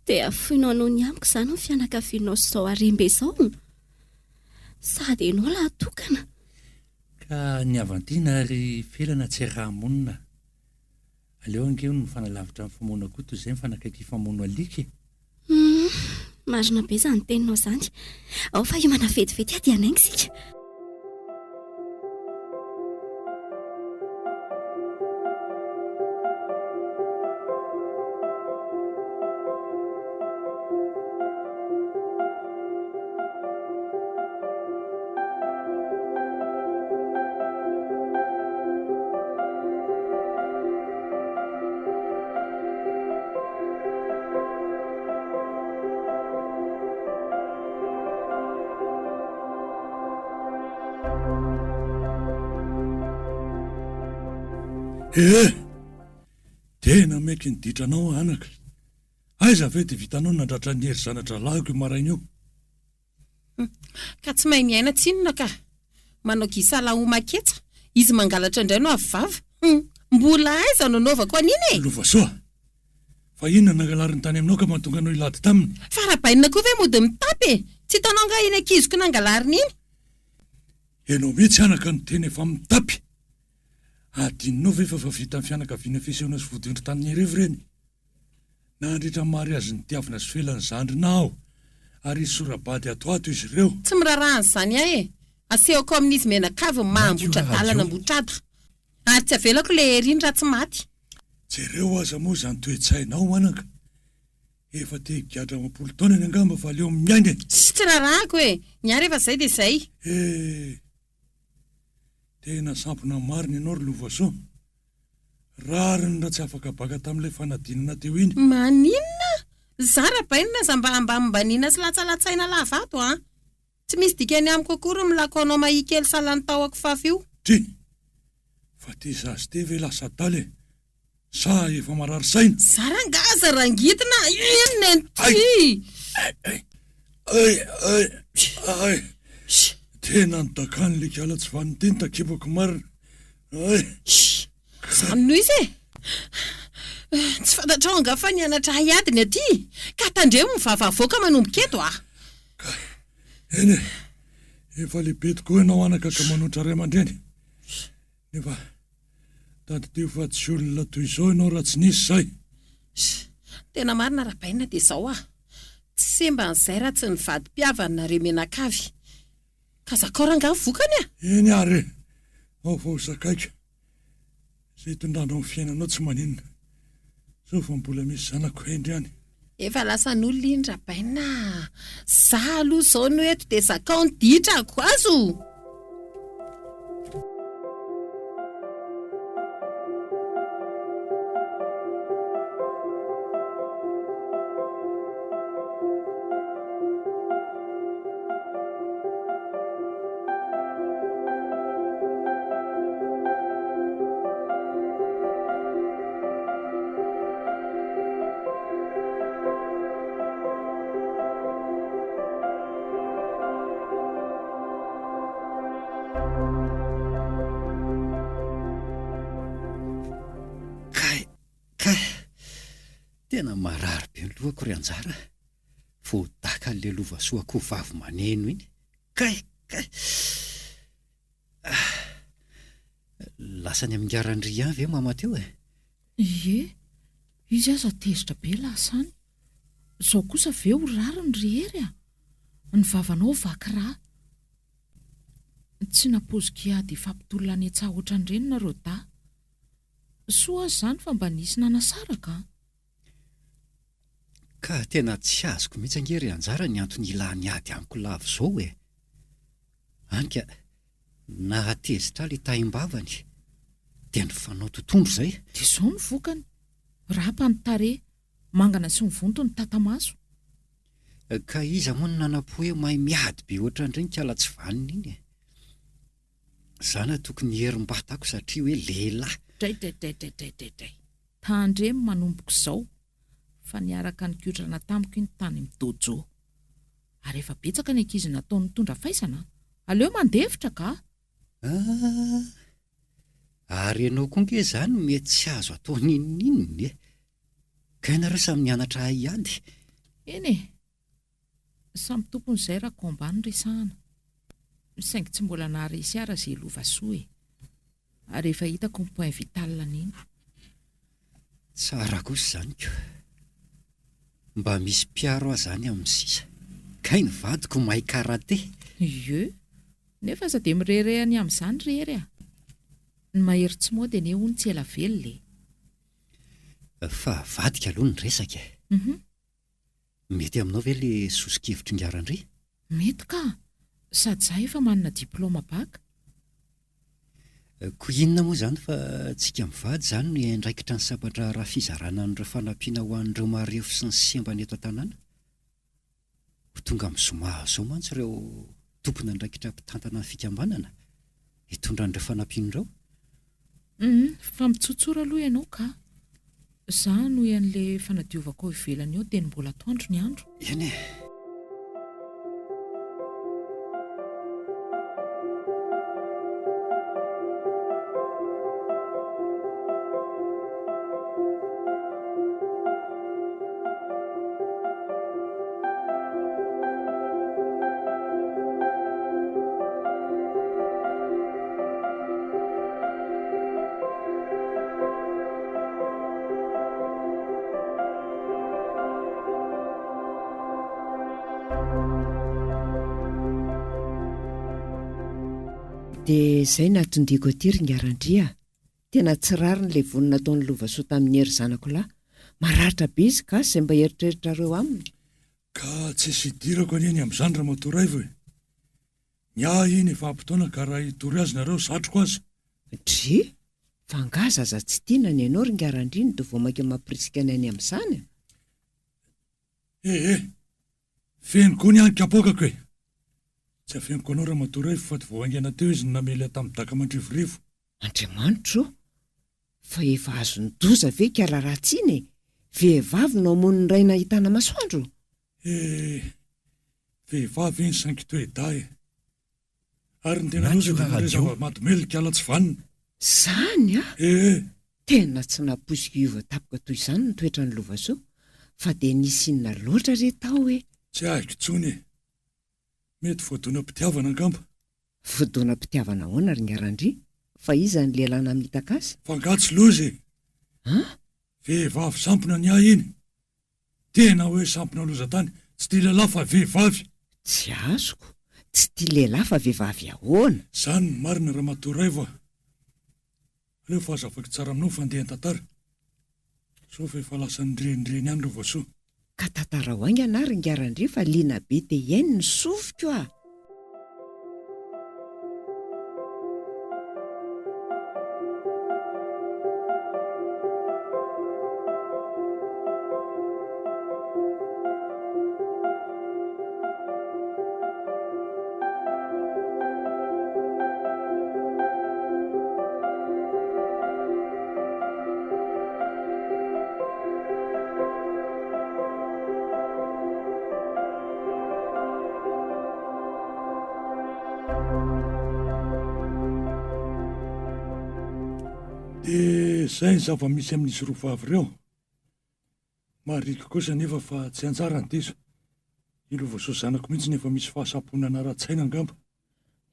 Dia afoinao noho ny amiko izany ny fianakavianao sy izao harem-be izao? Sady ianao lahy tokana. Ka ny havan-tiana ry Felana tsy araha-monina. Aleo ange hono mifanalavitra mifamono akoho toy izay mifanakaiky hifamono alika e! Humm, marina be izany teninao izany. Ao fa hiomana vetivety aho dia hanainga isika. Ee! Tena maiky ny ditranao anaka. Aiza ve dia vitanao ny nandratra an'i Hery zana-drahalahiko io maraina io? Ka tsy mahay miaina tsinona ka. Manao gisa lahoma ketsa, izy mangalatra indray no avy vava. Hum! Mbola aiza no anaovako an'iny e? Lovasoa! Fa inona no nangalariny tany aminao ka mahatonga anao hilady taminy? Fa rabainina koa ve mody mitapy e? Tsy hitanao angaha iny ankiziko nangalariny iny? Ianao mihitsy anaka no tena efa mitapy! Adinonao ve fa efa vitan'ny fianakaviana fisehoana sy vodiondry tany Iarivo ireny? Nandritra ny mariazin'i Tiavina sy Felan'ny zandrina aho, ary hisora-bady ato ato izy ireo. Tsy miraharaha an'izany ahy e! Asehoko amin'izy mianakavy ny maha Natiora Ambohitradalan' Radio. Ambohitrada. Ary tsy avelako ilay hery iny raha tsy maty. Jereo aza moa izany toe-tsainao anaka. Efa te higadra amam-polo taonany angamba fa aleo miaina e! Tsy tsy raharahako e! Ny ahy rehefa izay dia izay. Eh! Tena sampona marina ianao ry Lovasoa. Rariny raha tsy afaka baka tamin'ilay fanadinana teo iny. Maninona? Za rabainina aza mba ambanimbaniana sy latsalatsaina lava ato an! Tsy misy dikany amiko akory ny milako anao mahia kely salan'ny tahoko fafy io. Ty! Fa ty zaza ty ve lasa adala e? Sa efa marary saina? Za rangaha aza rangitina inona ity? Ay! Ay! Ay! Ay! Ay! Tena nodakany le tsy vanona ity ny takibako marina. Ay! Izany no izy e! Tsy fantatrao angaha fa nianatra haiady ny aty? Ka tandremo ny vava avoaka manomboka eto a! Ka eny e! Efa lehibe tokoa ianao anaka ka manoatra ray aman-dreny. Nefa tadidio fa tsy olona toy izao ianao raha tsy nisy izay. Tena marina Rabaina dia izao aho. Tsy semban'izay raha tsy nivady mpihavana nareo mianakavy. Ka zakao rangaha ny vokany a! Eny ary e! Ao fa ho zakaiko. Izay itondranao ny fiainanao tsy maninona. Sao fa mbola misy zanako hendry any. Efa lasan'olona iny Rabaina a! Za aloha izao no eto dia zakao ny ditrako! Azo! Tena marary be ny lohako ry Anjara a! Voadakan'ilay lovasoa akoho vavy maneno iny. Kay! Kay! Ah! Lasa any amin'ingahy Randria any ve mama teo e? Ie, izy aza tezitra be lasa any. Izao kosa ve ho rariny ry Hery a? Ny vavanao vaky rà. Tsy nampoiziko hiady hifampitolona any an-tsaha ohatran'ireny nareo dahy. Soa aza izany fa mba nisy nanasaraka an! Ka tena tsy azoko mihitsy ange ry Anjara ny antony ilany ady amiko lava izao e! Any ka, nahatezitra ahy ilay tahimbavany, dia nifanao totohondry izay. Dia izao no vokany, rapa ny tarehy, mangana sy mivonto ny tata-maso. Ka iza moa no nanam-po hoe mahay miady be ohatran'ireny kala tsy vanona iny e? Za na tokony herim-batako satria hoe lehilahy. Draidraidraidraidraidray. Tandremo manomboka izao fa niaraka nikotrana tamiko iny tany amin'ny dojo. Ary efa betsaka ny ankizy nataony nitondra faisana an! Aleo mandefitra ka! Ah! Ary ianao koa nge izany mety tsy azo atao n'inon'inona e! Kay nareo samy nianatra haiady? Eny e! Samy tompony izay raha combat no resahana. Saingy tsy mbola naharesy ahy raha Lovasoa e. Ary efa hitako ny point vital-ny iny. Tsara kosa izany ko. Mba misy mpiaro aho izany amin'ny sisa. Kay ny vadiko mahay karate. Ie. Nefa aza dia mirehareha ny amin'izany ry Hery a. Ny mahery tsy mody anie hono tsy ela velona e. Fa avadika aloha ny resaka e. Mety aminao ve le soso-kevitr'ingahy Randria? Mety ka! Sady za efa manana diploma bac. Koa inona moa izany fa tsika mivady izany no hiandraikitra ny sampan-draharaha fizarana an'ireo fanampiana ho an'ireo marefo sy ny sembana eto an-tanàna? Ho tonga amin'ny zoma izao mantsy ireo tompon'andraikitra mpitantana ny fikambanana hitondra an'ireo fanampiana ireo. Humm fa mitsotsora aloha ianao ka! Za hanohy an'le fanadiovako ao ivelany ao teny mbola atoandro ny andro. Eny e! Dia izay nahatondiako aty ry Ingahy Randria a! Tena tsy rariny ilay vono nataon'i Lovasoa tamin'i Hery zanako lahy. Maratra be izy gasy izay mba eritreritrareo aminy. Ka tsisy idirako anie ny amin'izany Ramatoa Raivo e! Ny ahy iny efa ampy taona ka raha hitory azy nareo satriko aza. Dry! Fa angaha zaza tsy tiana ny anao ry Ingahy Randria no dia vao mainka mampirisika anay ny amin'izany a? Eh eh! Feno koa ny ahy ny kapoakako e! Tsy afeniko anao Ramatoa Raivo fa vao haingana teo izy no namely ahy tamin'ny daka mandrivorivo. Andriamanitro ô! Fa efa azon-doza ve ikala ratsy iny e? Vehivavy no hamono ny ray nahitana masoandro? Eh! Vehivavy iny saingy toe-dahy e! Ary ny tena loza dia nandre zava-mahadomelina ikala tsy vanona. Zany a! Eh! Tena tsy nampoiziko hiova tampoka toy izany ny toetran'i Lovasoa fa dia nisy inona loatra re tao e! Tsy ahiko intsony e! Mety voadonam-pitiavana angamba. Voadonam-pitiavana ahoana ry Ngarandria? Fa iza ny lehilahy namitaka azy? Fa angaha tsy loza e! An? Vehivavy sampona ny ahy iny! Tena hoe sampona loza tany, tsy tia lehilahy fa vehivavy! Tsy azoko, tsy tia lehilahy fa vehivavy ahoana? Zany no marina Ramatoa Raivo a! Aleo fa azavaiko tsara aminao ny fandehan-tantara. Soa fa efa lasa nirenireny ihany Lovasoa. Ka tantarao haingana ary ingahy Randria fa liana be te hihaino ny sofiko ah! Dia izay ny zava-misy amin'izy roa vavy ireo. Marihiko kosa anefa fa tsy anjara ny diso. I Lovasoa zanako mihitsy no efa misy fahasamponana ara-tsaina angamba.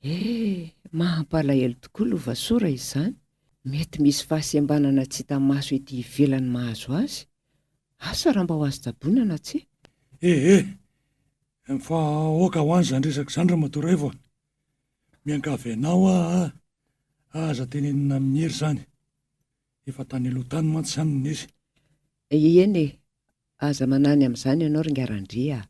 Eh! Mampalahelo tokoa Lovasoa raha izany. Mety misy fahasembanana tsy hita maso ety ivelany mahazo azy. Asa raha mba ho azo tsaboina na tsia. Eh eh! Fa aoka ho any izany resaka izany Ramatoa Raivo a! Miangavy anao aho a! Aza tenenina amin'i Hery izany. Efa tany aloha tany mantsy izany no nisy. Eny e! Aza manahy ny amin'izany ianao ry Ingahy a!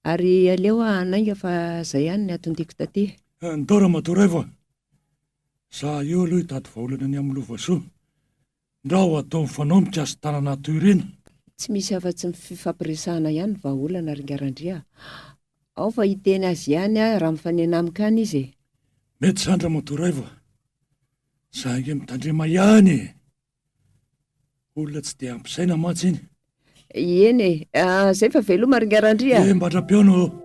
Ary aleo aho hanainga fa izay ihany ny anton-diako taty. Ndao Ramatoa Raivo a! Za eo aloha hitady vahaolana ny amin'ny Lovasoa. Ndrao atao mifanao mikasi-tanana toy ireny. Tsy misy afa-tsy ny fifampiresahana ihany ny vahaolana ry Ingahy Randria a! Ao fa hiteny azy ihany aho raha mifanena amiko any izy e! Mety izany Ramatoa Raivo a! Saingy mitandrema ihany e! Olona tsy dia ampy saina mantsy iny. Eny e, zay fa veloma ry Ingahy a! Eh, mandra-pihaona ô!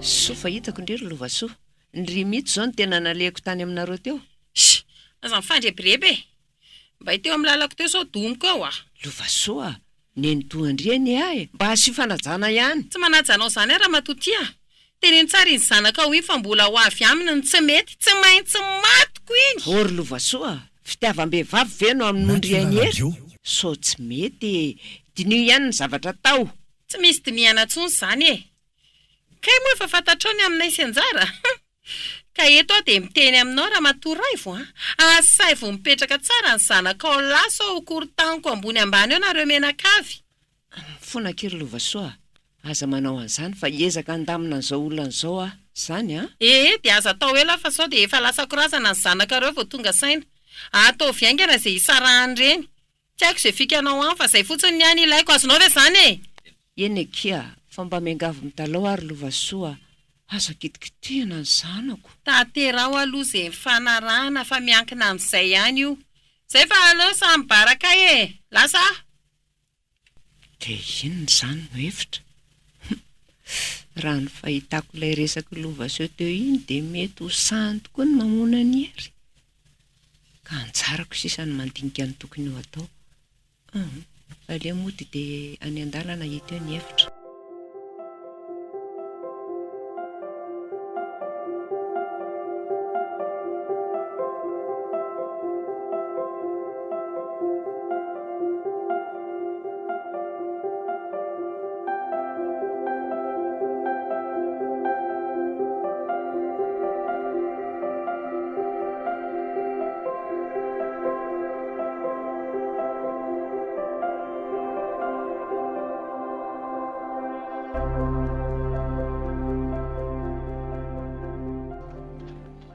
Soa fa hitako ndry ry Lovasoa. Ndry mihitsy izao no tena nalehako tany aminareo teo. Sh! Aza mifandrebireby e! Mbay teo amin'ny lalako teo sao domiko eo ah! Lovasoa a! Nenitoa an-dry anie aho e! Mba asio fanajana ihany! Tsy manaja anao izany aho ramatoa ty ah! Teneno tsara iny zanakao iny fa mbola ho avy aminy ny tsy mety, tsy maintsy matiko iny! Ô ry Lovasoa a! Fitiavam-behivavy ve no hamonoan-dry an'i Hery? Sao tsy mety e! Diniho ihany ny zavatra atao! Tsy misy dinihana intsony izany e! Kay moa efa fantatrao ny aminay sy Anjara? Ka eto aho dia miteny aminao Ramatoa Raivo a! Asaivo mipetraka tsara ny zanakao lahy sao ho korontaniko ambony ambany eo nareo mianakavy. Mifona akia ry Lovasoa a! Aza manao an'izany fa hiezaka handamina an'izao olana izao aho, izany an! Ee, dia aza atao ela fa sao dia efa lasa korazana ny zanakareo vao tonga saina. Ataovy haingana izay hisarahan'ireny. Tsy haiko izay fikanao any fa izay fotsiny ny ahy ny ilaiko, azonao ve izany e? Eny akia, fa mba miangavy mitalao ary Lovasoa a! Aza kitikitihina ny zanako. Tanteraho aloha izay nifanarahana fa miankina amin'izay ihany io. Izay fa aleo samy barakay e! Lasa aho! Dia inona izany no hevitra? Hum! Raha ny fahitako ilay resak'i Lovasoa teo iny dia mety ho sahiny tokoa ny mamono an'i Hery. Ka anjarako sisa ny mandinika ny tokony ho atao. Hum, aleo mody dia any an-dalana hita eo ny hevitra.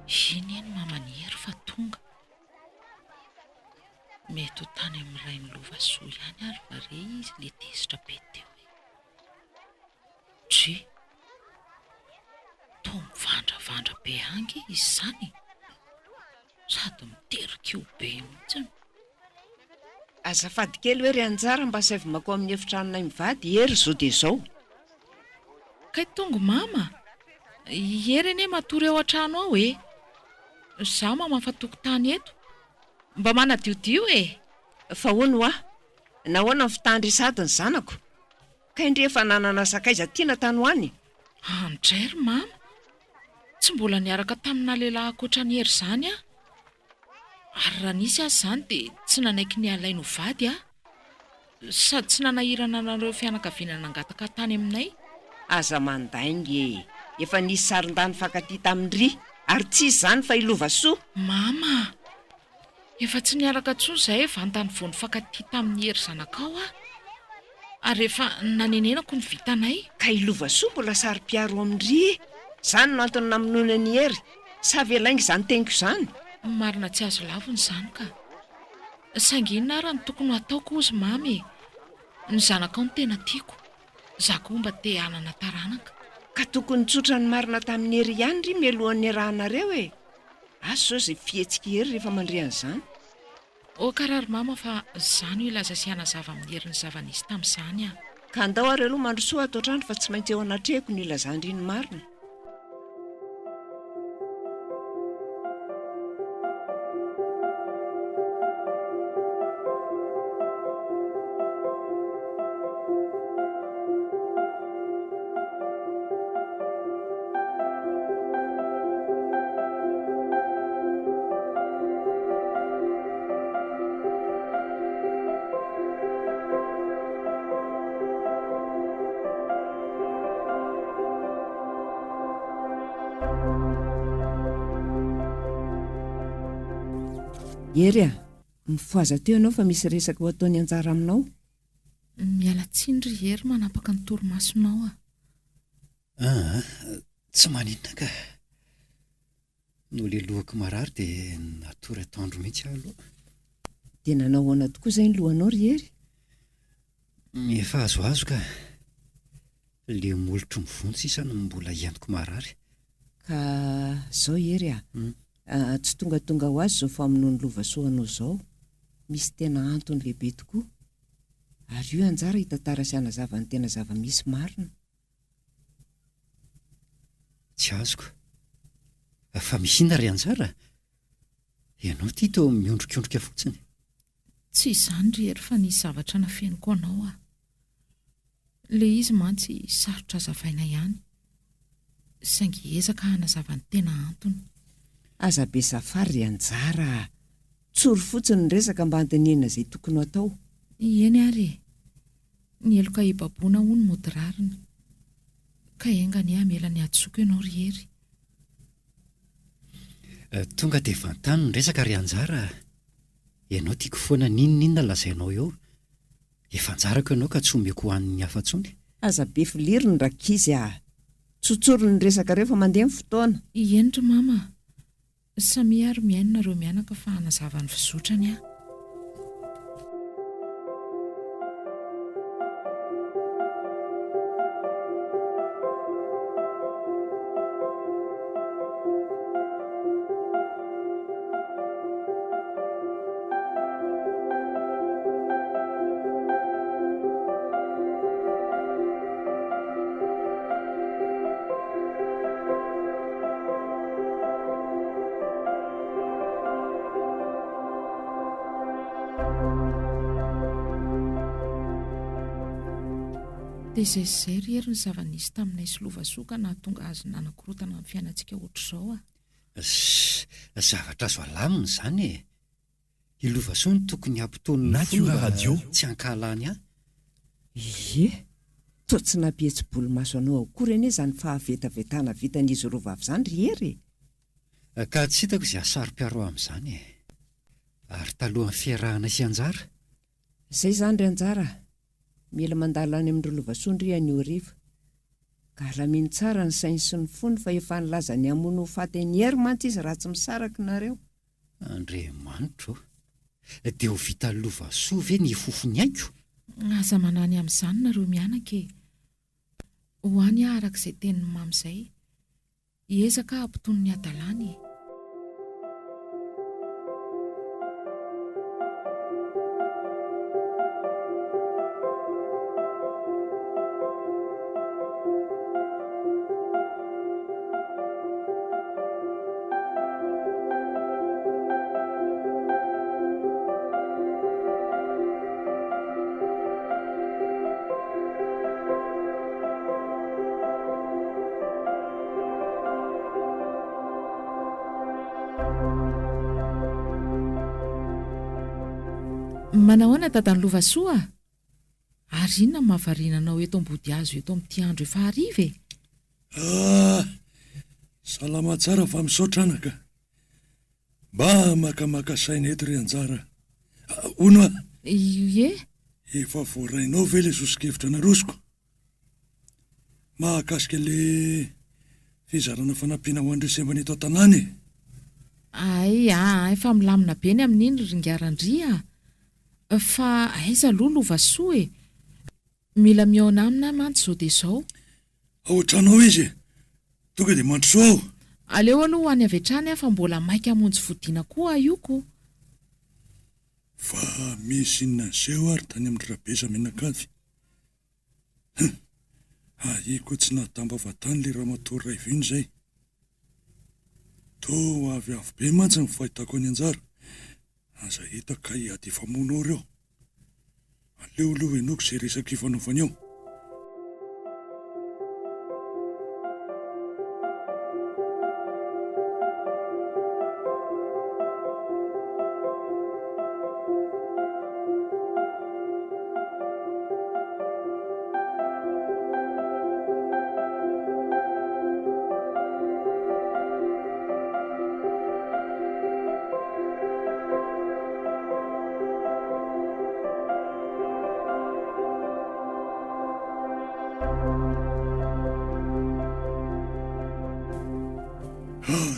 Iny eny maman'i Hery fa tonga. Mety ho tany amin'ny rain'i Lovasoa ihany ary va re izy le tezitra be teo e. Dry! Toa mivandravandra be ange izy izany e! Sady mitery-kiho be mihitsiny. Azafady kely hoe ry Anjara mba asaivo makao amin'ny efitranonay mivady i Hery izao dia izao. Kay tonga mama! I Hery anie matory ao an-trano ao e! Izaho mamafa tokotany eto. Mba manadiodio e! Fa hono hoa, nahoana no fitandry sady ny zanako? Kay ndry efa nanana sakaiza tiana tany ho any? Andray ry mama! Tsy mbola niaraka tamina lehilahy ankoatra an'i Hery izany aho. Ary raha nisy aza izany dia tsy nanaiky ny halainy ho vady aho. Sady tsy nanahirana anareo fianakaviana nangataka tany aminay. Aza mandainga e! Efa nisy sarin-dahy nifankatia tamin-dry, ary tsy iza izany fa i Lovasoa. Mama a! Efa tsy niaraka intsony izahay vantany vao nifankatia tamin'i Hery zanakao aho. Ary efa nanenenako ny vitanay. Ka i Lovasoa mbola saro-piaro amin-dry e! Izany no antony namonoana an'i Hery. Sa ve lainga izany teniko izany? Marina tsy azo lavina izany ka. Saingy inona ary no tokony ho ataoko hozy Mamy e? Ny zanakao no tena tiako. Za koa mba te hanana taranaka. Ka tokony nitsotra ny marina tamin'i Hery ihany ry mialohan'ny niarahanareo e! Asa izao izay fihetsik'i Hery rehefa mandre an'izany. Ok ary ry mama fa za no hilaza sy hanazava amin'i Hery ny zava-nisy tamin'izany an! Ka andao ary aloha mandrosoa ato an-trano fa tsy maintsy eo anatrehako no hilazan-dry ny marina. Hery a! Mifohaza teo ianao fa misy resaka ho ataon'i Anjara aminao. Miala tsiny ry Hery manapaka ny torimasonao a! Aa, tsy maninona ka. Noho le lohako marary dia natory atoandro mihitsy aho aloha. Dia nanao ahoana tokoa izay ny lohanao ry Hery? Efa azoazo ka. Le molotro mivonto sisa no mbola entiko marary. Ka zao Hery a! Tsy tongatonga ho azy izao famonoan'i Lovasoa anao izao. Misy tena antony lehibe tokoa. Ary io anjara hitantara sy hanazava ny tena zava-misy marina. Tsy azoko. Fa misy inona ry Anjara? Ianao ity toa miondrikondrika fotsiny. Tsy izany ry Hery fa nisy zavatra nafeniko anao aho. Ilay izy mantsy sarotra hazavaina ihany. Saingy hiezaka hanazava ny tena antony. Aza be safary ry Anjara a! Tsory fotsiny ny resaka mba handinihana izay tokony ho atao. Eny ary e! Ny heloka hibaboana hono mody rariny. Ka enga anie hamela ny hadisoako ianao ry Hery. Tonga dia vantany ny resaka ry Anjara a! Ianao tiako foana n'inon'inona lazainao eo. Efa anjarako ianao ka tsy omeko ho an'ny hafa intsony. Aza be filirony rankizy a! Tsotsory ny resakareo fa mandeha ny fotoana. Eny ry mama a! Samia ary mihaino nareo mianaka fa hanazava ny fizotrany aho. Dia izay sy izay ry Hery ny zava-nisy taminay sy Lovasoa ka nahatonga azy nanakorontana ny fiainantsika ohatr'izao a! Zavatra azo alamina izany e! I Lovasoa no tokony hampitony ny fony Natura mba Radio. tsy hankahalany ahy. Ie! Toa tsy nampihetsi-bolomaso anao akory anie izany fahavetavetana vitan'izy roa vavy izany ry Hery e! Ka tsy hitako izay hahasaro-piaro ahy amin'izany e! Ary talohan'ny fiarahana sy Anjara? Izay izany ry Anjara a! Mila mandalo any amin-dry Lovasoa ndry anio hariva. Ka alamino tsara ny sainy sy ny fony fa efa nilaza ny hamono ho faty an'i Hery mantsy izy raha tsy misaraka nareo. Andriamanitra ô! Dia ho vitan'i Lovasoa ve ny hifofo ny aiko? Aza manany amin'izany nareo mianaka e! Ho any aho araka izay tenin'i Mamy izay. Hiezaka aho hampitony ny hadalany e! Manahoana dadan'i Lovasoa a! Ary inona no mahavariana anao eto Ambodihazo eto amin'ity andro efa hariva e? Ah! Salama tsara fa misaotra anaka. Mba makamaka saina eto ry Anjara a! Hono a! Ie? Efa voarainao ve ilay soso-kevitra narosoko? Mahakasika ilay fizarana fanampiana ho an'ireo sembana eto an-tanàna e! Hay aa, efa milamina be ny amin'iny ry Ingahy Randria a! Fa aiza aloha Lovasoa e? Mila mihaona aminy aho mantsy izao dia izao. Ao an-trano ao izy e! Tonga dia mandrosoa aho. Aleo aloha ho any avy hatrany aho fa mbola maika hamonjy fodiana koa aho io ko. Fa misy inona niseho ary tany amin-dry Rabeza mianakavy? Hum! Ahiako tsy nahatambava tany ilay ramatoa Raivo iny izay. Toa aviavy be mantsy ny fahitako an'i Anjara. Aza hita kay ady hifamono ao ireo. Aleo aloha henoiko izay resaka ifanaovany eo.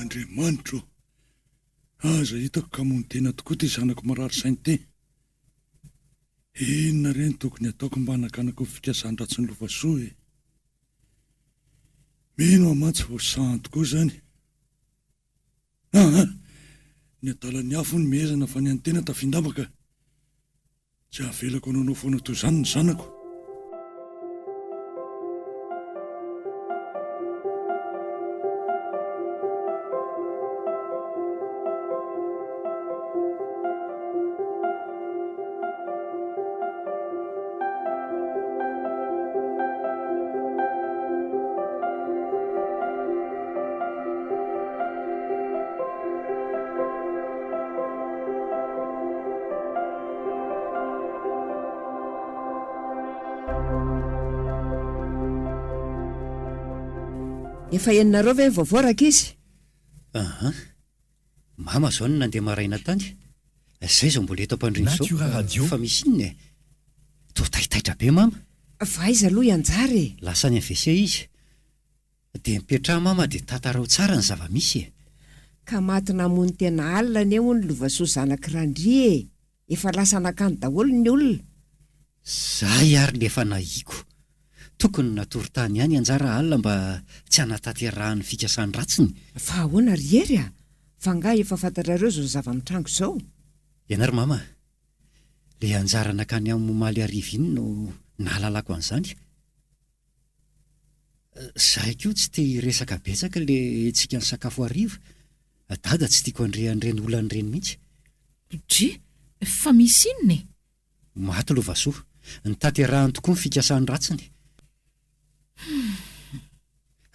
Andriamanitro ô! Aza hitako ka hamono tena tokoa ity zanako marary saina ity. Inona re no tokony hataoko mba hanakanako ny fikasan-dratsin'i Lovasoa e? Mino aho mantsy fa ho sahany tokoa izany. Aa! Ny adalan'ny hafa hono mihezana fa ny an'ny tena tafin-damba ka. Tsy avelako hanaonao foana toy izany ny zanako. Efa henonareo ve ny vaovao rankizy? Aha. Mama zao no nandeha maraina tany. Zay zao mbola eto am-pandriana izao. Natura Radio. Fa misy inona e? Toa taitaitra be mama. Fa aiza aloha i Anjara e? Lasa any amin'ny WC izy. Dia mipetraha mama dia tantarao tsara ny zava-misy e! Ka maty namono tena alina anie hono Lovasoa zanak'i Randria e! Efa lasa nankany daholo ny olona. Zay ary le efa nahiako. Tokony natory tany ihany Anjara alina mba tsy hanatanterahany ny fikasany ratsiny. Fa ahoana ry Hery a? Fa angaha efa fantatrareo izao zava-mitranga izao? Ianao ry mama, le Anjara nankany aminy omaly hariva iny no nahalalako an'izany. Zahay koa tsy te hiresaka betsaka le tsika nisakafo hariva, dada tsy tiako handre an'ireny olana ireny mihitsy. Dry, fa misy inona e? Maty Lovasoa, nitaterahany tokoa ny fikasany ratsiny. Humm.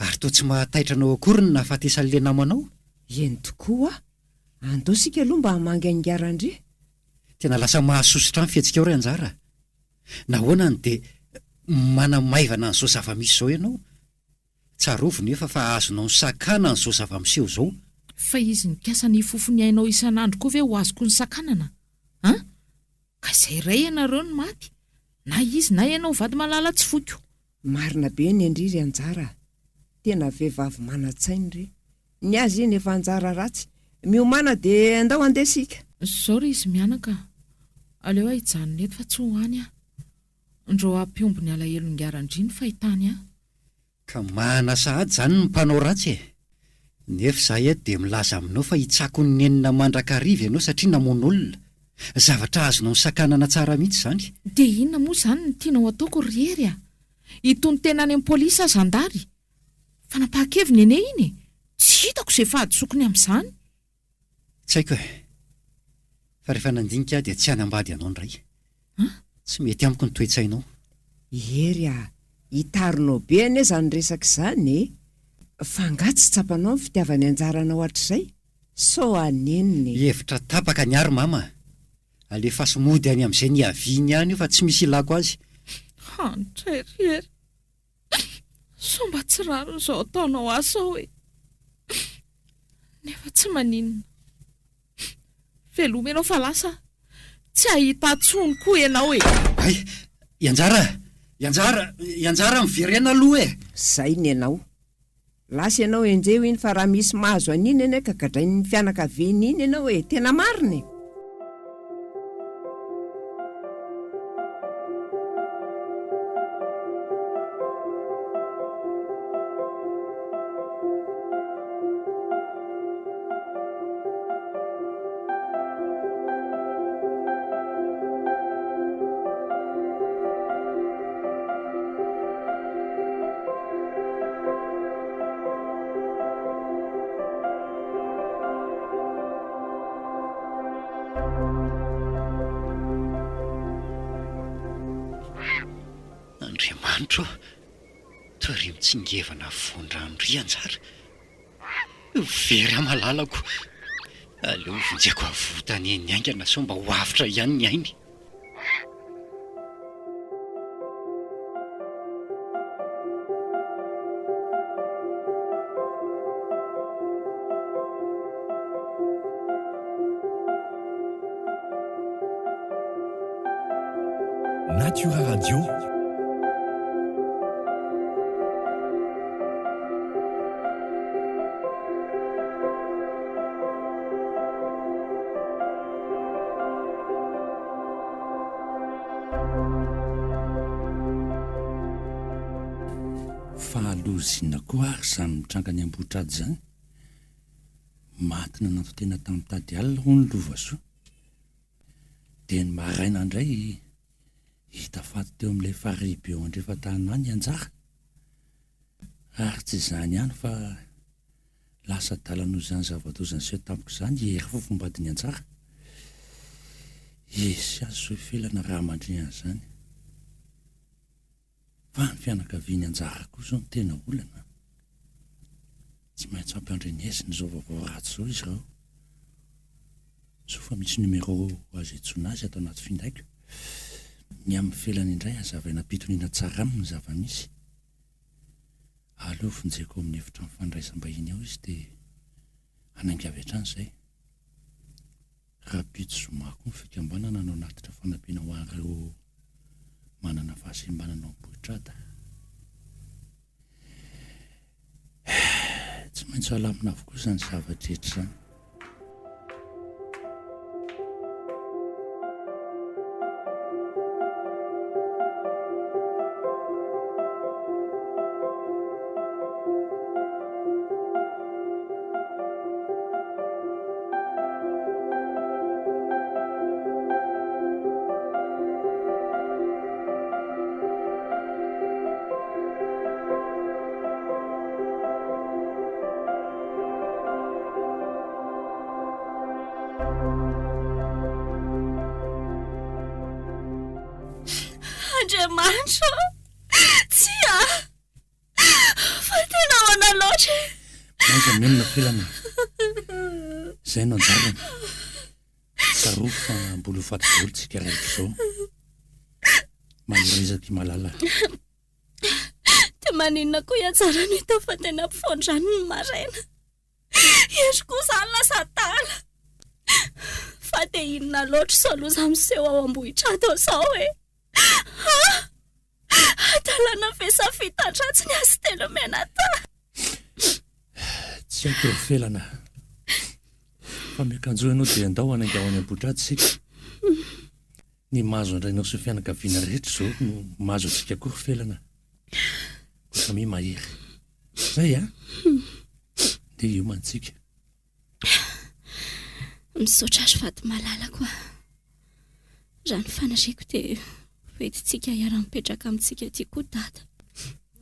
Ary toa tsy mahataitra anao akory ny nahafatesan'le namanao? Eny tokoa, andao isika aloha mba hamangy an'i Ingahy-Randria. Tena lasa mahasosotra ahy ny fihetsikao ry Anjara a! Nahoana no dia manamaivana an'izao zava-misy izao ianao? Tsarovy nefa fa azonao nosakanana izao zava-miseho izao. Fa izy nikasa ny hifofo ny ainao isan'andro koa ve ho azoko nosakanana? An? Ka izay iray ianareo no maty, na izy na ianao vady malala tsy foiko. Marina be ny an-dry ry Anjara a! Tena vehivavy manan-tsaina ry. Ny azy iny efa anjara ratsy. Miomàna dia andao handeha isika. Zao ry izy mianaka a! Aleo aho hijanona eto fa tsy ho any aho. Ndrao hampihombo ny alahelon'ingaran-dry ny fahitany ahy. Ka mahana sahady izany ny mpanao ratsy e! Nefa izaho eto dia milaza aminao fa hitsako ny nenina mandrakariva ianao satria namono olona. Zavatra azonao nosakanana tsara mihitsy izany. Dia inona moa izany no tianao hataoko ry Hery a! Hitono-tena any amin'ny polisy sa zandary? Fanapahan-keviny anie iny e! Tsy hitako izay fahadisoako ny amin'izany. Tsy haiko e! Fa rehefa nandinika aho dia tsy hanambady anao indray. Tsy mety amiko ny toe-tsainao. Hery a! Hitarinao be anie izany resaka izany e! Fa angaha tsy tsapanao ny fitiavany anjara anao hatrizay? Sao hanenina e! Hevitra tapaka ny ahy ry mama a! Alefaso mody any amin'izay niaviany any io fa tsy misy ilako azy. Hanitra ery Hery! Sao mba tsy rariny izao ataonao ahy izao e! Nefa tsy maninona. Veloma ianao fa lasa aho. Tsy hahita ahy intsony koa ianao e! Hay! I Anjara! I Anjara! I Anjara miverena aloha e! Zay ny anao. Lasa ianao enjeho iny fa raha misy mahazo an'iny anie ka gadrain'ny fianakaviany iny ianao e! Tena marina e! Andriamanitro ô! Toa ry mitsingevana afovoan-drano ry anjara. Very aho malalako. Aleo vonjeko avotana eny haingana sao mba ho avotra ihany ny ainy. Natura Radio. Fahalozina koa ary izany mitranga any Ambohitrady izany. Maty nananton-tena tamin'ny tady alina hono Lovasoa. Dia ny maraina indray hita faty teo amin'ilay farihy be eo andrefan-tanàna i Anjara. Ary tsy izany ihany fa lasa adala noho izany zava-doza niseho tampoka izany i Hery fofombadin'i Anjara. Izy sy azy zo ifelana raha mandre an'izany. Fa ny fianakavian'i Anjara koa izao no tena olana. Tsy maintsy ampandrenesina izao vaovao ratsy izao izy ireo. Soa fa misy numéro azo iantsoana azy ato anaty findaiko. Ny amin'ny felany indray hazavaina am-pitoniana tsara aminy ny zava-misy. Aleo vonjeko ao amin'ny efitrano fandraisam-bahiny ao izy dia hanainga avy hatrany izay. Rahampitso zoma koa ny fikambanana no hanatitra fanampiana ho an'ireo manana fahasembanana ao Ambohitrada. Tsy maintsy alamina avokoa izany zava-drehetra izany. Andriamanitra ô! Tsia! Fa tena ahoana loatra e? Aiza mionona felana Izay no anjarany. Tsarovy fa mbola ho faty daholo tsika rehetra izao. Mahereza ty malala. Dia maninona koa i Hatsara no hita fa tena ampofoan-drano ny maraina? Hery koa izany lasa adala. Fa dia inona loatra izao loza miseho ao Ambohitrato izao e? Ha? Hadalana ve sa fitan-dratsy ny azy telo mianadahy? Tsy haiko ry Felana. Fa miakanjoa ianao dia andao hanainga ho any Ambohidratra isika. Ny mahazo an-drainao sy ny fianakaviana rehetra izao no mahazo antsika koa ry Felana. Koa samia mahery. Izay an! Ndeha hiomantsika. Misaotra ry vady malalako a. Raha ny faniriako dia ho entintsika hiara-mipetraka amintsika aty koa Dada.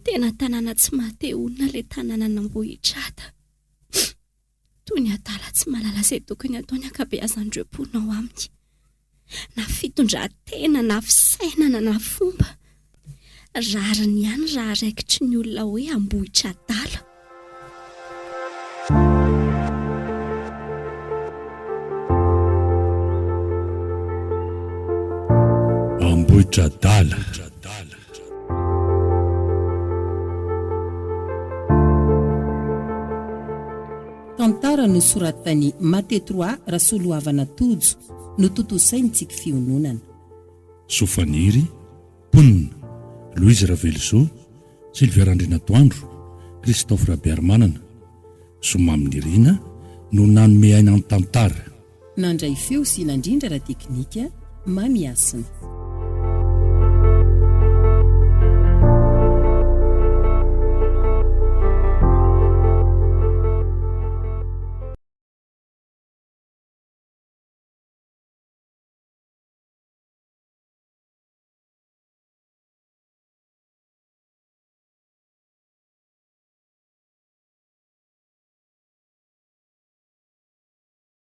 Tena tanàna tsy maha-te honina ilay tanànan'Ambohitrada. Toy ny adala tsy mahalala izay tokony hatao ny ankabeazan'ireo mponina ao aminy. Na fitondran-tena na fisainana na fomba. Rariny ihany raha araikitry ny olona hoe Ambohitr'adala. Ambohitr'adala. Tantara nosoratan'i Matetroa Rasolohavana Tojo, notontosain'i Tsiky Fiononana. Sofaniry, Mponina, Louise Ravelosoa, Sylvia Randrianatoandro, Christophe Rabearimanana, Zomaminirina no nanome aina ny tantara. Nandray feo sy nandrindra ara-teknika, Mamihasina.